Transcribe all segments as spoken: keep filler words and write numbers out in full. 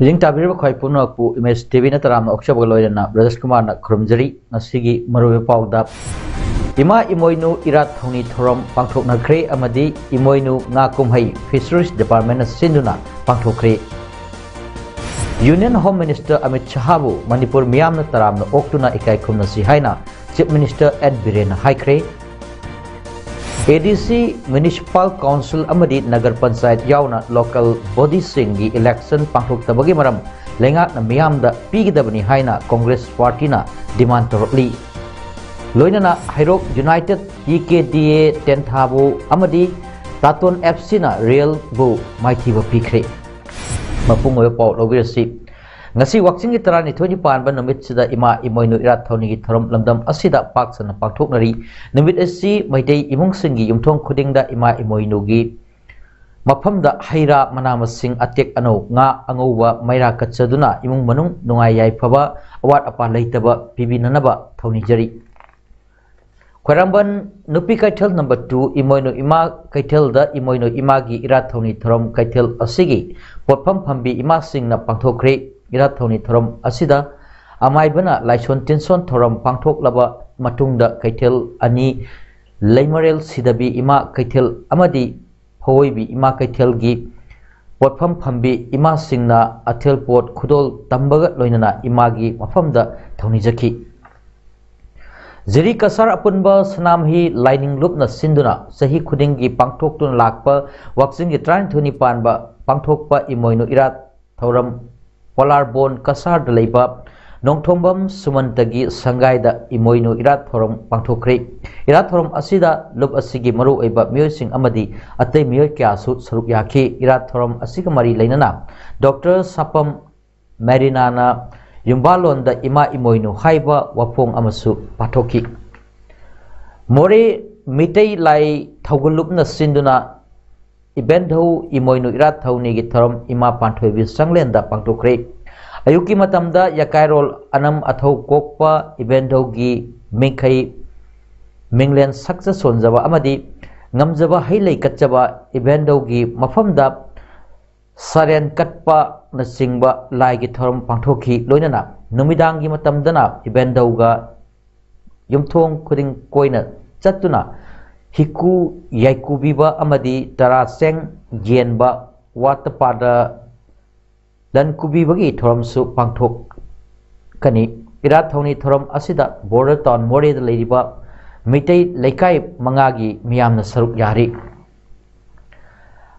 Link ꯇꯥꯕꯤꯔꯤꯕ ꯈ꯭ꯋꯥꯏ ꯄꯨꯝꯅꯃꯛꯄꯨ image T ꯚꯤꯅ ꯇꯔꯥꯝꯅ ꯑꯣꯛꯆꯕꯒ ꯂꯣꯏꯅꯅ ꯕ꯭ꯔꯖꯦꯁ ꯀꯨꯃꯥꯔꯅ ꯈꯨꯔꯨꯝꯖꯔꯤ꯫ ꯉꯁꯤꯒꯤ ꯃꯔꯨꯑꯣꯏꯕ ꯄꯥꯎꯗ, ꯏꯃꯥ ꯏꯃꯣꯏꯅꯨ ꯏꯔꯥꯠ ꯊꯧꯅꯤ ꯊꯧꯔꯝ ꯄꯥꯡꯊꯣꯛꯅꯈ꯭ꯔꯦ ꯑꯃꯗꯤ ꯏꯃꯣꯏꯅꯨ ꯉꯥ ꯀꯨꯝꯍꯩ ꯐꯤꯁꯔꯤꯁ ꯗꯤꯄꯥꯔꯠꯃꯦꯟꯅ ꯁꯤꯟꯗꯨꯅ ꯄꯥꯡꯊꯣꯛꯈ꯭ꯔꯦ꯫ ꯌꯨꯅꯤꯌꯟ ꯍꯣꯝ ꯃꯤꯅꯤꯁꯇꯔ ꯑꯃꯤꯠ ꯁꯍꯥꯕꯨ ꯃꯅꯤꯄꯨꯔ ꯃꯤꯌꯥꯝꯅ ꯇꯔꯥꯝꯅ ꯑꯣꯛꯇꯨꯅ ꯏꯀꯥꯏ ꯈꯨꯝꯅꯁꯤ ꯍꯥꯏꯅ ꯆꯤꯐ ꯃꯤꯅꯤꯁꯇꯔ ꯑꯦꯟ ꯕꯤꯔꯦꯟꯅ ꯍꯥꯏꯈ꯭ꯔꯦ꯫ ꯑꯦ ꯗꯤ ꯁꯤ, ꯃ꯭ꯌꯨꯅꯤꯁꯤꯄꯥꯜ ꯀꯥꯎꯟꯁꯤꯜ ꯑꯃꯗꯤ ꯅꯒꯔ ꯄꯟꯆꯥꯌꯠ ꯌꯥꯎꯅ ꯂꯣꯀꯦꯜ ꯕꯣꯗꯤꯁꯤꯡꯒꯤ ꯏꯂꯦꯛꯁꯟ ꯄꯥꯡꯊꯣꯛꯇꯕꯒꯤ ꯃꯔꯝ ꯂꯩꯉꯥꯛꯅ ꯃꯤꯌꯥꯝꯗ ꯄꯤꯒꯗꯕꯅꯤ ꯍꯥꯏꯅ ꯀꯣꯡꯒ꯭ꯔꯦꯁ ꯄꯥꯔꯇꯤꯅ ꯗꯤꯃꯥꯟ ꯇꯧꯔꯛꯂꯤ꯫ ꯂꯣꯏꯅꯅ ꯍꯩꯔꯣꯛ ꯌꯨꯅꯥꯏꯇꯦꯗ, ꯇꯤ ꯀꯦ ꯗꯤ ꯑꯦ ꯇꯦꯟꯊꯥꯕꯨ ꯑꯃꯗꯤ ꯇꯥꯇꯣꯟ ꯑꯦꯐ ꯁꯤꯅ ꯔꯤꯌꯦꯜꯕꯨ ꯃꯥꯏꯊꯤꯕ ꯄꯤꯈ꯭ꯔꯦ꯫ ꯃꯄꯨꯡ ꯑꯣꯏꯕ ꯄꯥꯎ ꯂꯧꯕꯤꯔꯁꯤ꯫ ꯉꯁꯤ ꯋꯥꯛꯆꯤꯡꯒꯤ ꯇꯔꯥꯅꯤꯊꯣꯏꯅꯤ ꯄꯥꯟꯕ ꯅꯨꯃꯤꯠꯁꯤꯗ ꯏꯃꯥ ꯏꯃꯣꯏꯅꯨ ꯏꯔꯥꯠ ꯊꯧꯅꯤꯒꯤ ꯊꯧꯔꯝ ꯂꯝꯗꯝ ꯑꯁꯤꯗ ꯄꯥꯛ ꯁꯟꯅ ꯄꯥꯡꯊꯣꯛꯅꯔꯤ꯫ ꯅꯨꯃꯤꯠ ꯑꯁꯤ ꯃꯩꯇꯩ ꯏꯃꯨꯡꯁꯤꯡꯒꯤ ꯌꯨꯝꯊꯣꯡ ꯈꯨꯗꯤꯡꯗ ꯏꯃꯥ ꯏꯃꯣꯏꯅꯨꯒꯤ ꯃꯐꯝꯗ ꯍꯩ ꯔꯥ ꯃꯅꯥ ꯃꯁꯤꯡ ꯑꯇꯦꯛ ꯑꯅꯧ, ꯉꯥ ꯑꯉꯧꯕ ꯃꯩꯔꯥ ꯀꯠꯆꯗꯨꯅ ꯏꯃꯨꯡ ꯃꯅꯨꯡ ꯅꯨꯡꯉꯥꯏ ꯌꯥꯏꯐꯕ, ꯑꯋꯥꯠ ꯑꯄꯥ ꯂꯩꯇꯕ ꯄꯤꯕꯤꯅꯅꯕ ꯊꯧꯅꯤꯖꯔꯤ꯫ ꯈ꯭ꯋꯥꯏꯔꯝꯕꯟ ꯅꯨꯄꯤ ꯀꯩꯊꯦꯜ ꯅꯝꯕꯔ ꯇꯨ ꯏꯃꯣꯏꯅꯨ ꯏꯃꯥ ꯀꯩꯊꯦꯜꯗ ꯏꯃꯣꯏꯅꯨ ꯏꯃꯥꯒꯤ ꯏꯔꯥꯠ ꯊꯧꯅꯤ ꯊꯧꯔꯝ ꯀꯩꯊꯦꯜ ꯑꯁꯤꯒꯤ ꯄꯣꯠꯐꯝ ꯐꯝꯕꯤ ꯏꯃꯥꯁꯤꯡꯅ ꯄꯥꯡꯊꯣꯛꯈ꯭ꯔꯦ꯫ ꯏꯔꯥꯠ ꯊꯧꯅꯤ ꯊꯧꯔꯝ ꯑꯁꯤꯗ ꯑꯃꯥꯏꯕꯅ ꯂꯥꯏꯁꯣꯟ ꯇꯤꯟꯁꯣꯟ ꯊꯧꯔꯝ ꯄꯥꯡꯊꯣꯛꯂꯕ ꯃꯇꯨꯡꯗ ꯀꯩꯊꯦꯜ ꯑꯅꯤ, ꯂꯩꯃꯔꯦꯜ ꯁꯤꯗꯕꯤ ꯏꯃꯥ ꯀꯩꯊꯦꯜ ꯑꯃꯗꯤ ꯐꯋꯣꯏꯕꯤ ꯏꯃꯥ ꯀꯩꯊꯦꯜꯒꯤ ꯄꯣꯠꯐꯝ ꯐꯝꯕꯤ ꯏꯃꯥꯁꯤꯡꯅ ꯑꯊꯦꯜ ꯄꯣꯠ ꯈꯨꯗꯣꯜ ꯇꯝꯕꯒ ꯂꯣꯏꯅꯅ ꯏꯃꯥꯒꯤ ꯃꯐꯝꯗ ꯊꯧꯅꯤꯖꯈꯤ꯫ ꯖꯤꯔꯤ ꯀꯁꯥꯔ ꯑꯄꯨꯟꯕ ꯁꯅꯥꯃꯍꯤ ꯂꯥꯏꯅꯤꯡ ꯂꯨꯞꯅ ꯁꯤꯟꯗꯨꯅ ꯆꯍꯤ ꯈꯨꯗꯤꯡꯒꯤ ꯄꯥꯡꯊꯣꯛꯇꯨꯅ ꯂꯥꯛꯄ ꯋꯥꯛꯆꯤꯡꯒꯤ ꯇꯔꯥꯅꯤꯊꯣꯏꯅꯤ ꯄꯥꯟꯕ ꯄꯥꯡꯊꯣꯛꯄ ꯏꯃꯣꯏꯅꯨ ꯏꯔꯥꯠ ꯊꯧꯔꯝ ꯄꯣꯂꯥꯔꯕꯣꯟ ꯀꯁꯥꯔꯗ ꯂꯩꯕ ꯅꯣꯡꯊꯣꯝꯕꯝ ꯁꯨꯃꯟꯇꯒꯤ ꯁꯪꯒꯥꯏꯗ ꯏꯃꯣꯏꯅꯨ ꯏꯔꯥꯠ ꯊꯧꯔꯝ ꯄꯥꯡꯊꯣꯛꯈ꯭ꯔꯦ꯫ ꯏꯔꯥꯠ ꯊꯧꯔꯝ ꯑꯁꯤꯗ ꯂꯨꯞ ꯑꯁꯤꯒꯤ ꯃꯔꯨꯑꯣꯏꯕ ꯃꯤꯑꯣꯏꯁꯤꯡ ꯑꯃꯗꯤ ꯑꯇꯩ ꯃꯤꯑꯣꯏ ꯀꯌꯥꯁꯨ ꯁꯔꯨꯛ ꯌꯥꯈꯤ꯫ ꯏꯔꯥꯠ ꯊꯧꯔꯝ ꯑꯁꯤꯒ ꯃꯔꯤ ꯂꯩꯅꯅ ꯗꯣꯛꯇꯔ ꯁꯥꯄꯝ ꯃꯦꯔꯤꯅꯥꯅ ꯌꯨꯝꯕꯥꯜꯂꯣꯟꯗ ꯏꯃꯥ ꯏꯃꯣꯏꯅꯨ ꯍꯥꯏꯕ ꯋꯥꯐꯣꯡ ꯑꯃꯁꯨ ꯄꯥꯊꯣꯛꯈꯤ꯫ ꯃꯣꯔꯦ ꯃꯤꯇꯩ ꯂꯥꯏ ꯊꯧꯒꯜꯂꯨꯞꯅ ꯁꯤꯟꯗꯨꯅ ꯏꯕꯦꯟꯙꯧ ꯏꯃꯣꯏꯅꯨ ꯏꯔꯥꯠ ꯊꯧꯅꯤꯒꯤ ꯊꯧꯔꯝ ꯏꯃꯥ ꯄꯥꯟꯊꯣꯏꯕꯤ ꯁꯪꯂꯦꯟꯗ ꯄꯥꯡꯊꯣꯛꯈ꯭ꯔꯦ꯫ ꯑꯌꯨꯛꯀꯤ ꯃꯇꯝꯗ ꯌꯥꯀꯥꯏꯔꯣꯜ ꯑꯅꯝ ꯑꯊꯧ ꯀꯣꯛꯄ ꯏꯕꯦꯟꯙꯧꯒꯤ ꯃꯤꯡꯈꯩ ꯃꯤꯡꯂꯦꯟ ꯁꯛꯆ ꯁꯣꯟꯖꯕ ꯑꯃꯗꯤ ꯉꯝꯖꯕ ꯍꯩ ꯂꯩ ꯀꯠꯆꯕ ꯏꯕꯦꯟꯙꯧꯒꯤ ꯃꯐꯝꯗ ꯁꯔꯦꯟ ꯀꯠꯄꯅꯆꯤꯡꯕ ꯂꯥꯏꯒꯤ ꯊꯧꯔꯝ ꯄꯥꯡꯊꯣꯛꯈꯤ꯫ ꯂꯣꯏꯅꯅ ꯅꯨꯃꯤꯗꯥꯡꯒꯤ ꯃꯇꯝꯗꯅ ꯏꯕꯦꯟꯙꯧꯒ ꯌꯨꯝꯊꯣꯡ ꯈꯨꯗꯤꯡ ꯀꯣꯏꯅ ꯆꯠꯇꯨꯅ ꯍꯤꯀꯨ ꯌꯥꯏꯀꯨꯕꯤꯕ ꯑꯃꯗꯤ ꯇꯔꯥ ꯆꯦꯡ ꯌꯦꯟꯕ, ꯋꯥꯠꯇ ꯄꯥꯗ ꯂꯟ ꯀꯨꯕꯤꯕꯒꯤ ꯊꯧꯔꯝꯁꯨ ꯄꯥꯡꯊꯣꯛꯀꯅꯤ꯫ ꯏꯔꯥꯠ ꯊꯧꯅꯤ ꯊꯧꯔꯝ ꯑꯁꯤꯗ ꯕꯣꯔꯗꯔ ꯇꯥꯎꯟ ꯃꯣꯔꯦꯗ ꯂꯩꯔꯤꯕ ꯃꯤꯇꯩ ꯂꯩꯀꯥꯏ ꯃꯉꯥꯒꯤ ꯃꯤꯌꯥꯝꯅ ꯁꯔꯨꯛ ꯌꯥꯔꯤ꯫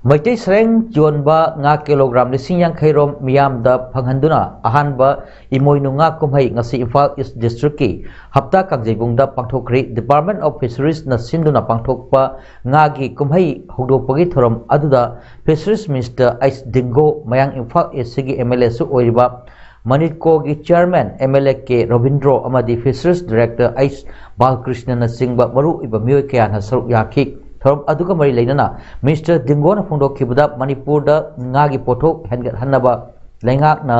ꯃꯩꯇꯩ ꯁꯔꯦꯡ ꯌꯣꯟꯕ ꯉꯥ ꯀꯤꯂꯣꯒ꯭ꯔꯥꯝ ꯂꯤꯁꯤꯡ ꯌꯥꯡꯈꯩ ꯔꯣꯝ ꯃꯤꯌꯥꯝꯗ ꯐꯪꯍꯟꯗꯨꯅ ꯑꯍꯥꯟꯕ ꯏꯃꯣꯏꯅꯨ ꯉꯥ ꯀꯨꯝꯍꯩ ꯉꯁꯤ ꯏꯝꯐꯥꯜ ꯏꯁ ꯗꯤꯁꯇ꯭ꯔꯤꯛꯀꯤ ꯍꯞꯇꯥ ꯀꯥꯡꯖꯩꯕꯨꯡꯗ ꯄꯥꯡꯊꯣꯛꯈ꯭ꯔꯦ꯫ Department of Fisheries ꯅ ꯁꯤꯟꯗꯨꯅ ꯄꯥꯡꯊꯣꯛꯄ ꯉꯥꯒꯤ ꯀꯨꯝꯍꯩ ꯍꯧꯗꯣꯛꯄꯒꯤ ꯊꯧꯔꯝ ꯑꯗꯨꯗ Fisheries Minister ꯑꯩꯆ ꯗꯤꯡꯒꯣ, ꯃꯌꯥꯡ ꯏꯝꯐꯥꯜ ꯏꯁ ꯁꯤꯒꯤ ꯑꯦꯝ ꯑꯦꯜ ꯑꯦꯁꯨ ꯑꯣꯏꯔꯤꯕ ꯃꯅꯤꯠꯀꯣꯒꯤ chairman M L A K Robindro ꯑꯃꯗꯤ Fisheries Director ꯑꯩꯆ ꯕꯥꯂꯀ꯭ꯔꯤꯁꯅꯅꯆꯤꯡꯕ ꯃꯔꯨꯑꯣꯏꯕ ꯃꯤꯑꯣꯏ ꯀꯌꯥꯅ ꯁꯔꯨꯛ ꯌꯥꯈꯤ꯫ ꯊꯧꯔꯝ ꯑꯗꯨꯒ ꯃꯔꯤ ꯂꯩꯅꯅ Minister ꯗꯤꯡꯒꯣꯅ ꯐꯣꯡꯗꯣꯛꯈꯤꯕꯗ ꯃꯅꯤꯄꯨꯔꯗ ꯉꯥꯒꯤ ꯄꯣꯠꯊꯣꯛ ꯍꯦꯟꯒꯠꯍꯟꯅꯕ ꯂꯩꯉꯥꯛꯅ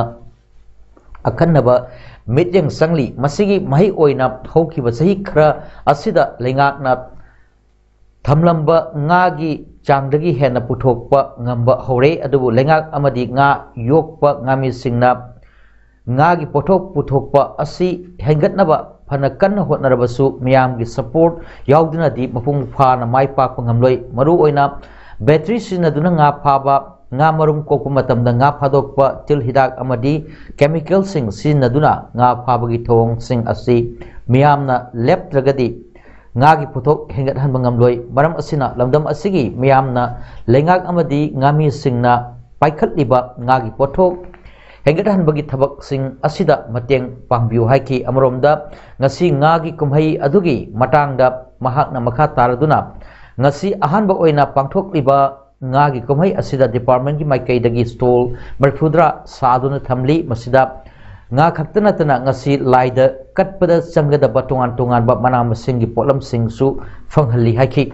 ꯑꯈꯟꯅꯕ ꯃꯤꯠꯌꯦꯡ ꯆꯪꯂꯤ꯫ ꯃꯁꯤꯒꯤ ꯃꯍꯩ ꯑꯣꯏꯅ ꯍꯧꯈꯤꯕ ꯆꯍꯤ ꯈꯔ ꯑꯁꯤꯗ ꯂꯩꯉꯥꯛꯅ ꯊꯝꯂꯝꯕ ꯉꯥꯒꯤ ꯆꯥꯡꯗꯒꯤ ꯍꯦꯟꯅ ꯄꯨꯊꯣꯛꯄ ꯉꯝꯕ ꯍꯧꯔꯦ꯫ ꯑꯗꯨꯕꯨ ꯂꯩꯉꯥꯛ ꯑꯃꯗꯤ ꯉꯥ ꯌꯣꯛꯄ ꯉꯥꯃꯤꯁꯤꯡꯅ ꯉꯥꯒꯤ ꯄꯣꯠꯊꯣꯛ ꯄꯨꯊꯣꯛꯄ ꯑꯁꯤ ꯍꯦꯟꯒꯠꯅꯕ ꯐꯅ ꯀꯟꯅ ꯍꯣꯠꯅꯔꯕꯁꯨ ꯃꯤꯌꯥꯝꯒꯤ ꯁꯄꯣꯔꯠ ꯌꯥꯎꯗꯨꯅꯗꯤ ꯃꯄꯨꯡ ꯐꯥꯅ ꯃꯥꯏ ꯄꯥꯛꯄ ꯉꯝꯂꯣꯏ꯫ ꯃꯔꯨꯑꯣꯏꯅ ꯕꯦꯇ꯭ꯔꯤ ꯁꯤꯖꯤꯟꯅꯗꯨꯅ ꯉꯥ ꯐꯥꯕ, ꯉꯥ ꯃꯔꯨꯝ ꯀꯣꯛꯄ ꯃꯇꯝꯗ ꯉꯥ ꯐꯥꯗꯣꯛꯄ, ꯇꯤꯜ ꯍꯤꯗꯥꯛ ꯑꯃꯗꯤ ꯀꯦꯃꯤꯀꯦꯜꯁꯤꯡ ꯁꯤꯖꯤꯟꯅꯗꯨꯅ ꯉꯥ ꯐꯥꯕꯒꯤ ꯊꯧꯑꯣꯡꯁꯤꯡ ꯑꯁꯤ ꯃꯤꯌꯥꯝꯅ ꯂꯦꯞꯇ꯭ꯔꯒꯗꯤ ꯉꯥꯒꯤ ꯄꯣꯠꯊꯣꯛ ꯍꯦꯟꯒꯠꯍꯟꯕ ꯉꯝꯂꯣꯏ꯫ ꯃꯔꯝ ꯑꯁꯤꯅ ꯂꯝꯗꯝ ꯑꯁꯤꯒꯤ ꯃꯤꯌꯥꯝꯅ ꯂꯩꯉꯥꯛ ꯑꯃꯗꯤ ꯉꯥꯃꯤꯁꯤꯡꯅ ꯄꯥꯏꯈꯠꯂꯤꯕ ꯉꯥꯒꯤ ꯄꯣꯠꯊꯣꯛ ꯍꯦꯟꯒꯠꯍꯟꯕꯒꯤ ꯊꯕꯛꯁꯤꯡ ꯑꯁꯤꯗ ꯃꯇꯦꯡ ꯄꯥꯡꯕꯤꯌꯨ ꯍꯥꯏꯈꯤ꯫ ꯑꯃꯔꯣꯝꯗ, ꯉꯁꯤ ꯉꯥꯒꯤ ꯀꯨꯝꯍꯩ ꯑꯗꯨꯒꯤ ꯃꯇꯥꯡꯗ ꯃꯍꯥꯛꯅ ꯃꯈꯥ ꯇꯥꯔꯗꯨꯅ, ꯉꯁꯤ ꯑꯍꯥꯟꯕ ꯑꯣꯏꯅ ꯄꯥꯡꯊꯣꯛꯂꯤꯕ ꯉꯥꯒꯤ ꯀꯨꯝꯍꯩ ꯑꯁꯤꯗ departmentꯀꯤ ꯃꯥꯏꯀꯩꯗꯒꯤ stall ꯃꯔꯤꯐꯨꯇꯔꯥ ꯁꯥꯗꯨꯅ ꯊꯝꯂꯤ꯫ ꯃꯁꯤꯗ ꯉꯥ ꯈꯛꯇ ꯅꯠꯇꯅ ꯉꯁꯤ ꯂꯥꯏꯗ ꯀꯠꯄꯗ ꯆꯪꯒꯗꯕ ꯇꯣꯉꯥꯟ ꯇꯣꯉꯥꯟꯕ ꯃꯅꯥ ꯃꯁꯤꯡꯒꯤ ꯄꯣꯠꯂꯝꯁꯤꯡꯁꯨ ꯐꯪꯍꯜꯂꯤ ꯍꯥꯏꯈꯤ꯫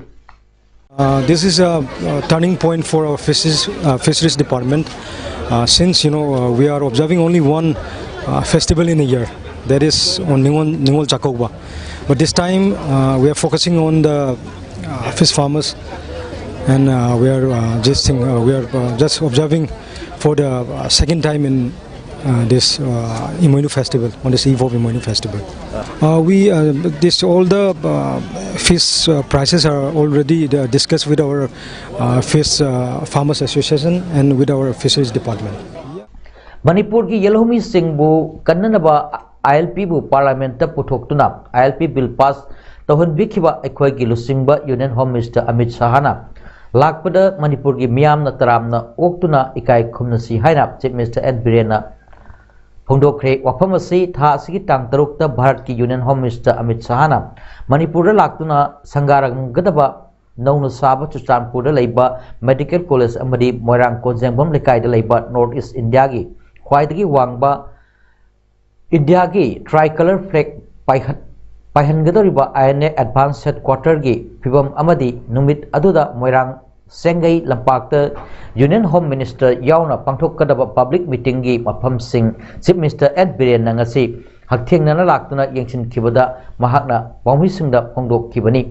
Uh, this is a, a turning point for our fisheries, uh, fisheries department. Uh, since you know uh, we are observing only one uh, festival in a year, that is on Ningol, Ningol Chakouba. But this time uh, we are focusing on the uh, fish farmers, and uh, we are uh, just think, uh, we are uh, just observing for the uh, second time in uh, this uh, Imoinu festival, on this eve of Imoinu festival. Uh, we uh, this all the uh, fish uh, prices are already uh, discussed with our uh, fish uh, farmers association and with our fisheries department. ꯃꯅꯤꯄꯨꯔꯒꯤ ꯌꯦꯜꯍꯧꯃꯤꯁꯤꯡꯕꯨ ꯀꯟꯅꯅꯕ ILPꯕꯨ Parliamentꯇ ꯄꯨꯊꯣꯛꯇꯨꯅ ILP bill pass ꯇꯧꯍꯟꯕꯤꯈꯤꯕ ꯑꯩꯈꯣꯏꯒꯤ ꯂꯨꯆꯤꯡꯕ Union Home Minister Amit ꯁꯍꯥꯅ ꯂꯥꯛꯄꯗ ꯃꯅꯤꯄꯨꯔꯒꯤ ꯃꯤꯌꯥꯝꯅ ꯇꯔꯥꯝꯅ ꯑꯣꯛꯇꯨꯅ ꯏꯀꯥꯏ ꯈꯨꯝꯅꯁꯤ ꯍꯥꯏꯅ Chief Minister ꯑꯦꯟ ꯕꯤꯔꯦꯟꯅ ꯐꯣꯡꯗꯣꯛꯈ꯭ꯔꯦ꯫ ꯋꯥꯐꯝ ꯑꯁꯤ ꯊꯥ ꯑꯁꯤꯒꯤ ꯇꯥꯡ ꯇꯔꯨꯛꯇ ꯚꯥꯔꯠꯀꯤ Union Home Minister ꯑꯃꯤꯠ ꯁꯍꯥꯅ ꯃꯅꯤꯄꯨꯔꯗ ꯂꯥꯛꯇꯨꯅ ꯁꯪꯒꯥꯔꯝꯒꯗꯕ ꯅꯧꯅ ꯁꯥꯕ ꯆꯨꯔꯆꯥꯟꯄꯨꯔꯗ ꯂꯩꯕ Medical College ꯑꯃꯗꯤ ꯃꯣꯏꯔꯥꯡ ꯀꯣꯟꯖꯦꯡꯕꯝ ꯂꯩꯀꯥꯏꯗ ꯂꯩꯕ North East Indiaꯒꯤ ꯈ꯭ꯋꯥꯏꯗꯒꯤ ꯋꯥꯡꯕ ꯏꯟꯗꯤꯌꯥꯒꯤ tricolor flag ꯄꯥꯏꯍꯟꯒꯗꯧꯔꯤꯕ INA Advance Headquarterꯒꯤ ꯐꯤꯕꯝ ꯑꯃꯗꯤ ꯅꯨꯃꯤꯠ ꯑꯗꯨꯗ ꯃꯣꯏꯔꯥꯡ ꯁꯦꯡꯒꯩ ꯂꯝꯄꯥꯛꯇ Union Home Minister ꯌꯥꯎꯅ ꯄꯥꯡꯊꯣꯛꯀꯗꯕ public meetingꯒꯤ ꯃꯐꯝꯁꯤꯡ Chief Minister ꯑꯦꯟ ꯕꯤꯔꯦꯟꯅ ꯉꯁꯤ ꯍꯛꯊꯦꯡꯅꯅ ꯂꯥꯛꯇꯨꯅ ꯌꯦꯡꯁꯤꯟꯈꯤꯕꯗ ꯃꯍꯥꯛꯅ ꯄꯥꯎꯃꯤꯁꯤꯡꯗ ꯐꯣꯡꯗꯣꯛꯈꯤꯕꯅꯤ꯫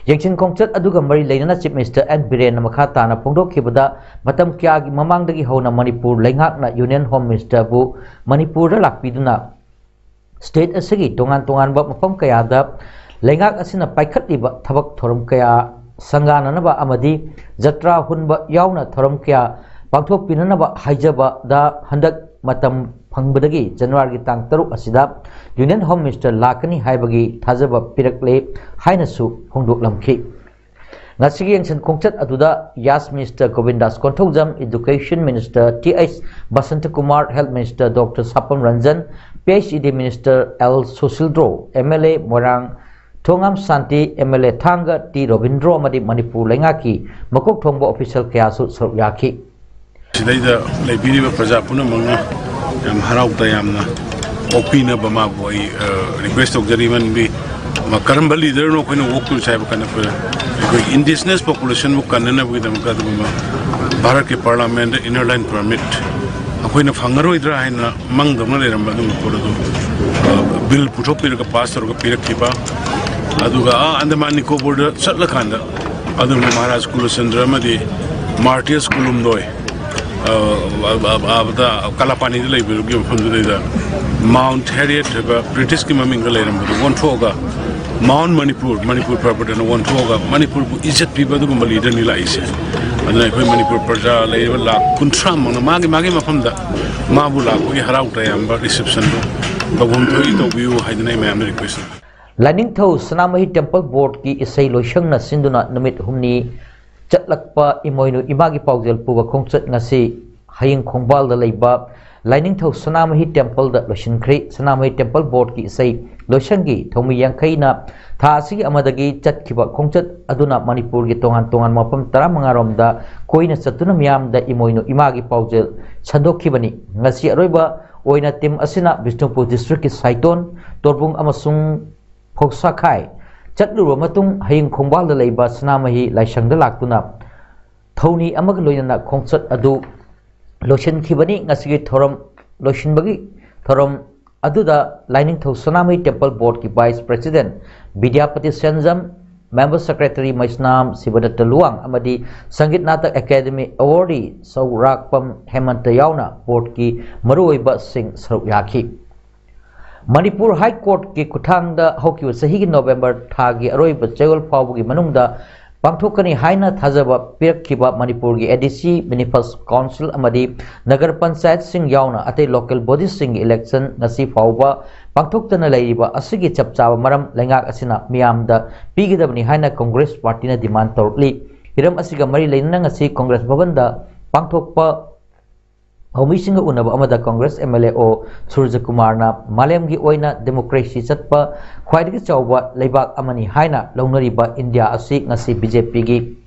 ꯌꯦꯡꯁꯤꯟ ꯈꯣꯡꯆꯠ ꯑꯗꯨꯒ ꯃꯔꯤ ꯂꯩꯅꯅ Chief Minister ꯑꯦꯟ ꯕꯤꯔꯦꯟꯅ ꯃꯈꯥ ꯇꯥꯅ ꯐꯣꯡꯗꯣꯛꯈꯤꯕꯗ, ꯃꯇꯝ ꯀꯌꯥꯒꯤ ꯃꯃꯥꯡꯗꯒꯤ ꯍꯧꯅ ꯃꯅꯤꯄꯨꯔ ꯂꯩꯉꯥꯛꯅ Union Home Ministerꯕꯨ ꯃꯅꯤꯄꯨꯔꯗ ꯂꯥꯛꯄꯤꯗꯨꯅ state ꯑꯁꯤꯒꯤ ꯇꯣꯉꯥꯟ ꯇꯣꯉꯥꯟꯕ ꯃꯐꯝ ꯀꯌꯥꯗ ꯂꯩꯉꯥꯛ ꯑꯁꯤꯅ ꯄꯥꯏꯈꯠꯂꯤꯕ ꯊꯕꯛ ꯊꯧꯔꯝ ꯀꯌꯥ ꯁꯪꯒꯥꯅꯅꯕ ꯑꯃꯗꯤ ꯖꯇ꯭ꯔꯥ ꯍꯨꯟꯕ ꯌꯥꯎꯅ ꯊꯧꯔꯝ ꯀꯌꯥ ꯄꯥꯡꯊꯣꯛꯄꯤꯅꯅꯕ ꯍꯥꯏꯖꯕꯗ, ꯍꯟꯗꯛ ꯃꯇꯝ ꯐꯪꯕꯗꯒꯤ Januaryꯒꯤ ꯇꯥꯡ ꯇꯔꯨꯛ ꯑꯁꯤꯗ Union Home Minister ꯂꯥꯛꯀꯅꯤ ꯍꯥꯏꯕꯒꯤ ꯊꯥꯖꯕ ꯄꯤꯔꯛꯂꯦ ꯍꯥꯏꯅꯁꯨ ꯐꯣꯡꯗꯣꯛꯂꯝꯈꯤ꯫ ꯉꯁꯤꯒꯤ ꯌꯦꯡꯁꯤꯟ ꯈꯣꯡꯆꯠ ꯑꯗꯨꯗ YAS minister Govindas Konthoujam, education minister T H Basantakumar, health minister doctor Sapam Ranjan, P H E D minister L Susindro, M L A Moirang Thongam Shanti, M L A Thanga T Robindro ꯑꯃꯗꯤ ꯃꯅꯤꯄꯨꯔ ꯂꯩꯉꯥꯛꯀꯤ ꯃꯀꯣꯛ ꯊꯣꯡꯕ ꯑꯣꯐꯤꯁꯤꯌꯦꯜ ꯀꯌꯥꯁꯨ ꯁꯔꯨꯛ ꯌꯥꯈꯤ꯫ ꯁꯤꯗꯩꯗ ꯂꯩꯕꯤꯔꯤꯕ ꯄ꯭ꯔꯖꯥ ꯄꯨꯝꯅꯃꯛꯅ ꯌꯥꯝ ꯍꯔꯥꯎ ꯇꯌꯥꯝꯅ ꯑꯣꯛꯄꯤꯅꯕ ꯃꯥꯕꯨ ꯑꯩ, ꯑ, ꯔꯤꯀ꯭ꯋꯦꯁ ꯇꯧꯖꯔꯤ꯫ ꯃꯔꯝꯗꯤ ꯃꯥ ꯀꯔꯝꯕ ꯂꯤꯗꯔꯅꯣ ꯑꯩꯈꯣꯏꯅ ꯑꯣꯛꯇꯣꯏꯁꯦ ꯍꯥꯏꯕ ꯀꯥꯟꯗ ꯑꯩꯈꯣꯏ, ꯑꯩꯈꯣꯏ ꯏꯟꯗꯤꯖꯤꯅꯁ ꯄꯣꯄꯨꯂꯦꯁꯟꯕꯨ ꯀꯟꯅꯅꯕꯒꯤꯗꯃꯛꯇ ꯑꯗꯨꯒꯨꯝꯕ ꯚꯥꯔꯠꯀꯤ ꯄꯥꯔꯂꯥꯃꯦꯟꯗ ꯏꯟꯅꯔ ꯂꯥꯏꯟ ꯄꯔꯃꯤꯠ ꯑꯩꯈꯣꯏꯅ ꯐꯪꯉꯔꯣꯏꯗ꯭ꯔꯥ ꯍꯥꯏꯅ ꯃꯪꯗꯧꯅ ꯂꯩꯔꯝꯕ ꯑꯗꯨꯒꯨꯝꯕ ꯄꯣꯠ ꯑꯗꯨ, ꯑ, ꯕꯤꯜ ꯄꯨꯊꯣꯛꯄꯤꯔꯒ ꯄꯥꯁ ꯇꯧꯔꯒ ꯄꯤꯔꯛꯈꯤꯕ꯫ ꯑꯗꯨꯒ ꯑꯥ ꯑꯟꯗꯃꯥꯟ ꯅꯤꯀꯣꯕꯔꯗ ꯆꯠꯂꯀꯥꯟꯗ ꯑꯗꯨꯒꯨꯝꯕ ꯃꯍꯥꯔꯥꯖ ꯀꯨꯂꯆꯟꯗ꯭ꯔ ꯑꯃꯗꯤ ꯃꯥꯔꯇꯤꯌꯔꯁ ꯀꯨꯂꯨꯝꯗꯣꯏ, ꯑ, ꯑ, ꯑ, ꯑ, ꯀꯂꯥꯄꯥꯅꯤꯗ ꯂꯩꯕꯗꯨꯒꯤ ꯃꯐꯝꯗꯨꯗꯩꯗ ꯃꯥꯎꯟꯠ ꯍꯦꯔꯤꯌꯦꯠ ꯍꯥꯏꯕ ꯕ꯭ꯔꯤꯇꯤꯁꯀꯤ ꯃꯃꯤꯡꯒ ꯂꯩꯔꯝꯕꯗꯨ ꯑꯣꯟꯊꯣꯛꯑꯒ ꯃꯥꯎꯟꯠ ꯃꯅꯤꯄꯨꯔ, ꯃꯅꯤꯄꯨꯔ ꯄꯔꯕꯠ ꯑꯅ ꯑꯣꯟꯊꯣꯛꯑꯒ ꯃꯅꯤꯄꯨꯔꯕꯨ ꯏꯖꯠ ꯄꯤꯕ ꯑꯗꯨꯒꯨꯝꯕ ꯂꯤꯗꯔꯅꯤ ꯂꯥꯛꯏꯁꯦ꯫ ꯑꯗꯨꯅ ꯑꯩꯈꯣꯏ ꯃꯅꯤꯄꯨꯔ ꯄ꯭ꯔꯖꯥ ꯂꯩꯔꯤꯕ ꯂꯥꯈ ꯀꯨꯟꯊ꯭ꯔꯥ ꯃꯉꯥ ꯃꯥꯒꯤ, ꯃꯥꯒꯤ ꯃꯐꯝꯗ ꯃꯥꯕꯨ ꯂꯥꯛꯄꯒꯤ ꯍꯔꯥꯎ ꯇꯌꯥꯝꯕ ꯔꯤꯁꯦꯞꯁꯟꯗꯨ ꯇꯧꯐꯝ ꯊꯣꯛꯏ ꯇꯧꯕꯤꯌꯨ ꯍꯥꯏꯗꯅ ꯑꯩ ꯃꯌꯥꯝꯗ ꯔꯤꯀ꯭ꯋꯦꯁ ꯇꯧꯖꯔꯤ꯫ ꯂꯥꯏꯅꯤꯡꯊꯧ ꯁꯅꯥꯃꯍꯤ ꯇꯦꯝꯄꯜ ꯕꯣꯔꯗꯀꯤ ꯏꯁꯩ ꯂꯣꯏꯁꯪꯅ ꯁꯤꯟꯗꯨꯅ ꯅꯨꯃꯤꯠ ꯍꯨꯝꯅꯤ ꯆꯠꯂꯛꯄ ꯏꯃꯣꯏꯅꯨ ꯏꯃꯥꯒꯤ ꯄꯥꯎꯖꯦꯜ ꯄꯨꯕ ꯈꯣꯡꯆꯠ ꯉꯁꯤ ꯍꯌꯦꯡ ꯈꯣꯡꯕꯥꯜꯗ ꯂꯩꯕ ꯂꯥꯏꯅꯤꯡꯊꯧ ꯁꯅꯥꯃꯍꯤ ꯇꯦꯝꯄꯜꯗ ꯂꯣꯏꯁꯤꯟꯈ꯭ꯔꯦ꯫ ꯁꯅꯥꯃꯍꯤ ꯇꯦꯝꯄꯜ ꯕꯣꯔꯗꯀꯤ ꯏꯁꯩ ꯂꯣꯏꯁꯪꯒꯤ ꯊꯧꯃꯤ ꯌꯥꯡꯈꯩꯅ ꯊꯥ ꯑꯁꯤꯒꯤ ꯑꯃꯗꯒꯤ ꯆꯠꯈꯤꯕ ꯈꯣꯡꯆꯠ ꯑꯗꯨꯅ ꯃꯅꯤꯄꯨꯔꯒꯤ ꯇꯣꯉꯥꯟ ꯇꯣꯉꯥꯟꯕ ꯃꯐꯝ ꯇꯔꯥꯃꯉꯥ ꯔꯣꯝꯗ ꯀꯣꯏꯅ ꯆꯠꯇꯨꯅ ꯃꯤꯌꯥꯝꯗ ꯏꯃꯣꯏꯅꯨ ꯏꯃꯥꯒꯤ ꯄꯥꯎꯖꯦꯜ ꯁꯟꯗꯣꯛꯈꯤꯕꯅꯤ꯫ ꯉꯁꯤ ꯑꯔꯣꯏꯕ ꯑꯣꯏꯅ ꯇꯤꯝ ꯑꯁꯤꯅ ꯕꯤꯁꯅꯨꯄꯨꯔ ꯗꯤꯁꯇ꯭ꯔꯤꯛꯀꯤ ꯁꯥꯏꯇꯣꯟ, ꯇꯣꯔꯕꯨꯡ ꯑꯃꯁꯨꯡ ꯐꯧꯁꯥꯈꯥꯏ ꯆꯠꯂꯨꯔꯕ ꯃꯇꯨꯡ ꯍꯌꯦꯡ ꯈꯣꯡꯕꯥꯜꯗ ꯂꯩꯕ ꯁꯅꯥꯃꯍꯤ ꯂꯥꯏꯁꯪꯗ ꯂꯥꯛꯇꯨꯅ ꯊꯧꯅꯤ ꯑꯃꯒ ꯂꯣꯏꯅꯅ ꯈꯣꯡꯆꯠ ꯑꯗꯨ ꯂꯣꯏꯁꯤꯟꯈꯤꯕꯅꯤ꯫ ꯉꯁꯤꯒꯤ ꯊꯧꯔꯝ ꯂꯣꯏꯁꯤꯟꯕꯒꯤ ꯊꯧꯔꯝ ꯑꯗꯨꯗ ꯂꯥꯏꯅꯤꯡꯊꯧ ꯁꯅꯥꯃꯍꯤ ꯇꯦꯝꯄꯜ ꯕꯣꯔꯗꯀꯤ vice president Bidyapati Senjam, member secretary Meisnam Shibadatta Luwang ꯑꯃꯗꯤ ꯁꯪꯒꯤꯠ ꯅꯥꯇꯛ ꯑꯦꯀꯥꯗꯃꯤ ꯑꯦꯋꯥꯔꯗꯤ ꯆꯧꯔꯥꯛꯄꯝ ꯍꯦꯃꯟꯇ ꯌꯥꯎꯅ ꯕꯣꯔꯗꯀꯤ ꯃꯔꯨꯑꯣꯏꯕꯁꯤꯡ ꯁꯔꯨꯛ ꯌꯥꯈꯤ꯫ ꯃꯅꯤꯄꯨꯔ ꯍꯥꯏ ꯀꯣꯔꯠꯀꯤ ꯈꯨꯠꯊꯥꯡꯗ ꯍꯧꯈꯤꯕ ꯆꯍꯤꯒꯤ ꯅꯣꯕꯦꯝꯕꯔ ꯊꯥꯒꯤ ꯑꯔꯣꯏꯕ ꯆꯌꯣꯜ ꯐꯥꯎꯕꯒꯤ ꯃꯅꯨꯡꯗ ꯄꯥꯡꯊꯣꯛꯀꯅꯤ ꯍꯥꯏꯅ ꯊꯥꯖꯕ ꯄꯤꯔꯛꯈꯤꯕ ꯃꯅꯤꯄꯨꯔꯒꯤ A D C, Municipal Council ꯑꯃꯗꯤ ꯅꯒꯔ ꯄꯟꯆꯥꯌꯠꯁꯤꯡ ꯌꯥꯎꯅ ꯑꯇꯩ local bodiesꯁꯤꯡꯒꯤ election ꯉꯁꯤ ꯐꯥꯎꯕ ꯄꯥꯡꯊꯣꯛꯇꯅ ꯂꯩꯔꯤꯕ ꯑꯁꯤꯒꯤ ꯆꯞ ꯆꯥꯕ ꯃꯔꯝ ꯂꯩꯉꯥꯛ ꯑꯁꯤꯅ ꯃꯤꯌꯥꯝꯗ ꯄꯤꯒꯗꯕꯅꯤ ꯍꯥꯏꯅ Congress partyꯅ demand ꯇꯧꯔꯛꯂꯤ꯫ ꯍꯤꯔꯝ ꯑꯁꯤꯒ ꯃꯔꯤ ꯂꯩꯅꯅ ꯉꯁꯤ Congress ꯚꯕꯟꯗ ꯄꯥꯡꯊꯣꯛꯄ ꯊꯧꯃꯤꯁꯤꯡꯒ ꯎꯅꯕ ꯑꯃꯗ Congress M L A ꯑꯣ ꯁꯨꯔꯖꯀꯨꯃꯥꯔꯅ ꯃꯥꯂꯦꯝꯒꯤ ꯑꯣꯏꯅ democracy ꯆꯠꯄ ꯈ꯭ꯋꯥꯏꯗꯒꯤ ꯆꯥꯎꯕ ꯂꯩꯕꯥꯛ ꯑꯃꯅꯤ ꯍꯥꯏꯅ ꯂꯧꯅꯔꯤꯕ ꯏꯟꯗꯤꯌꯥ ꯑꯁꯤ ꯉꯁꯤ B J Pꯒꯤ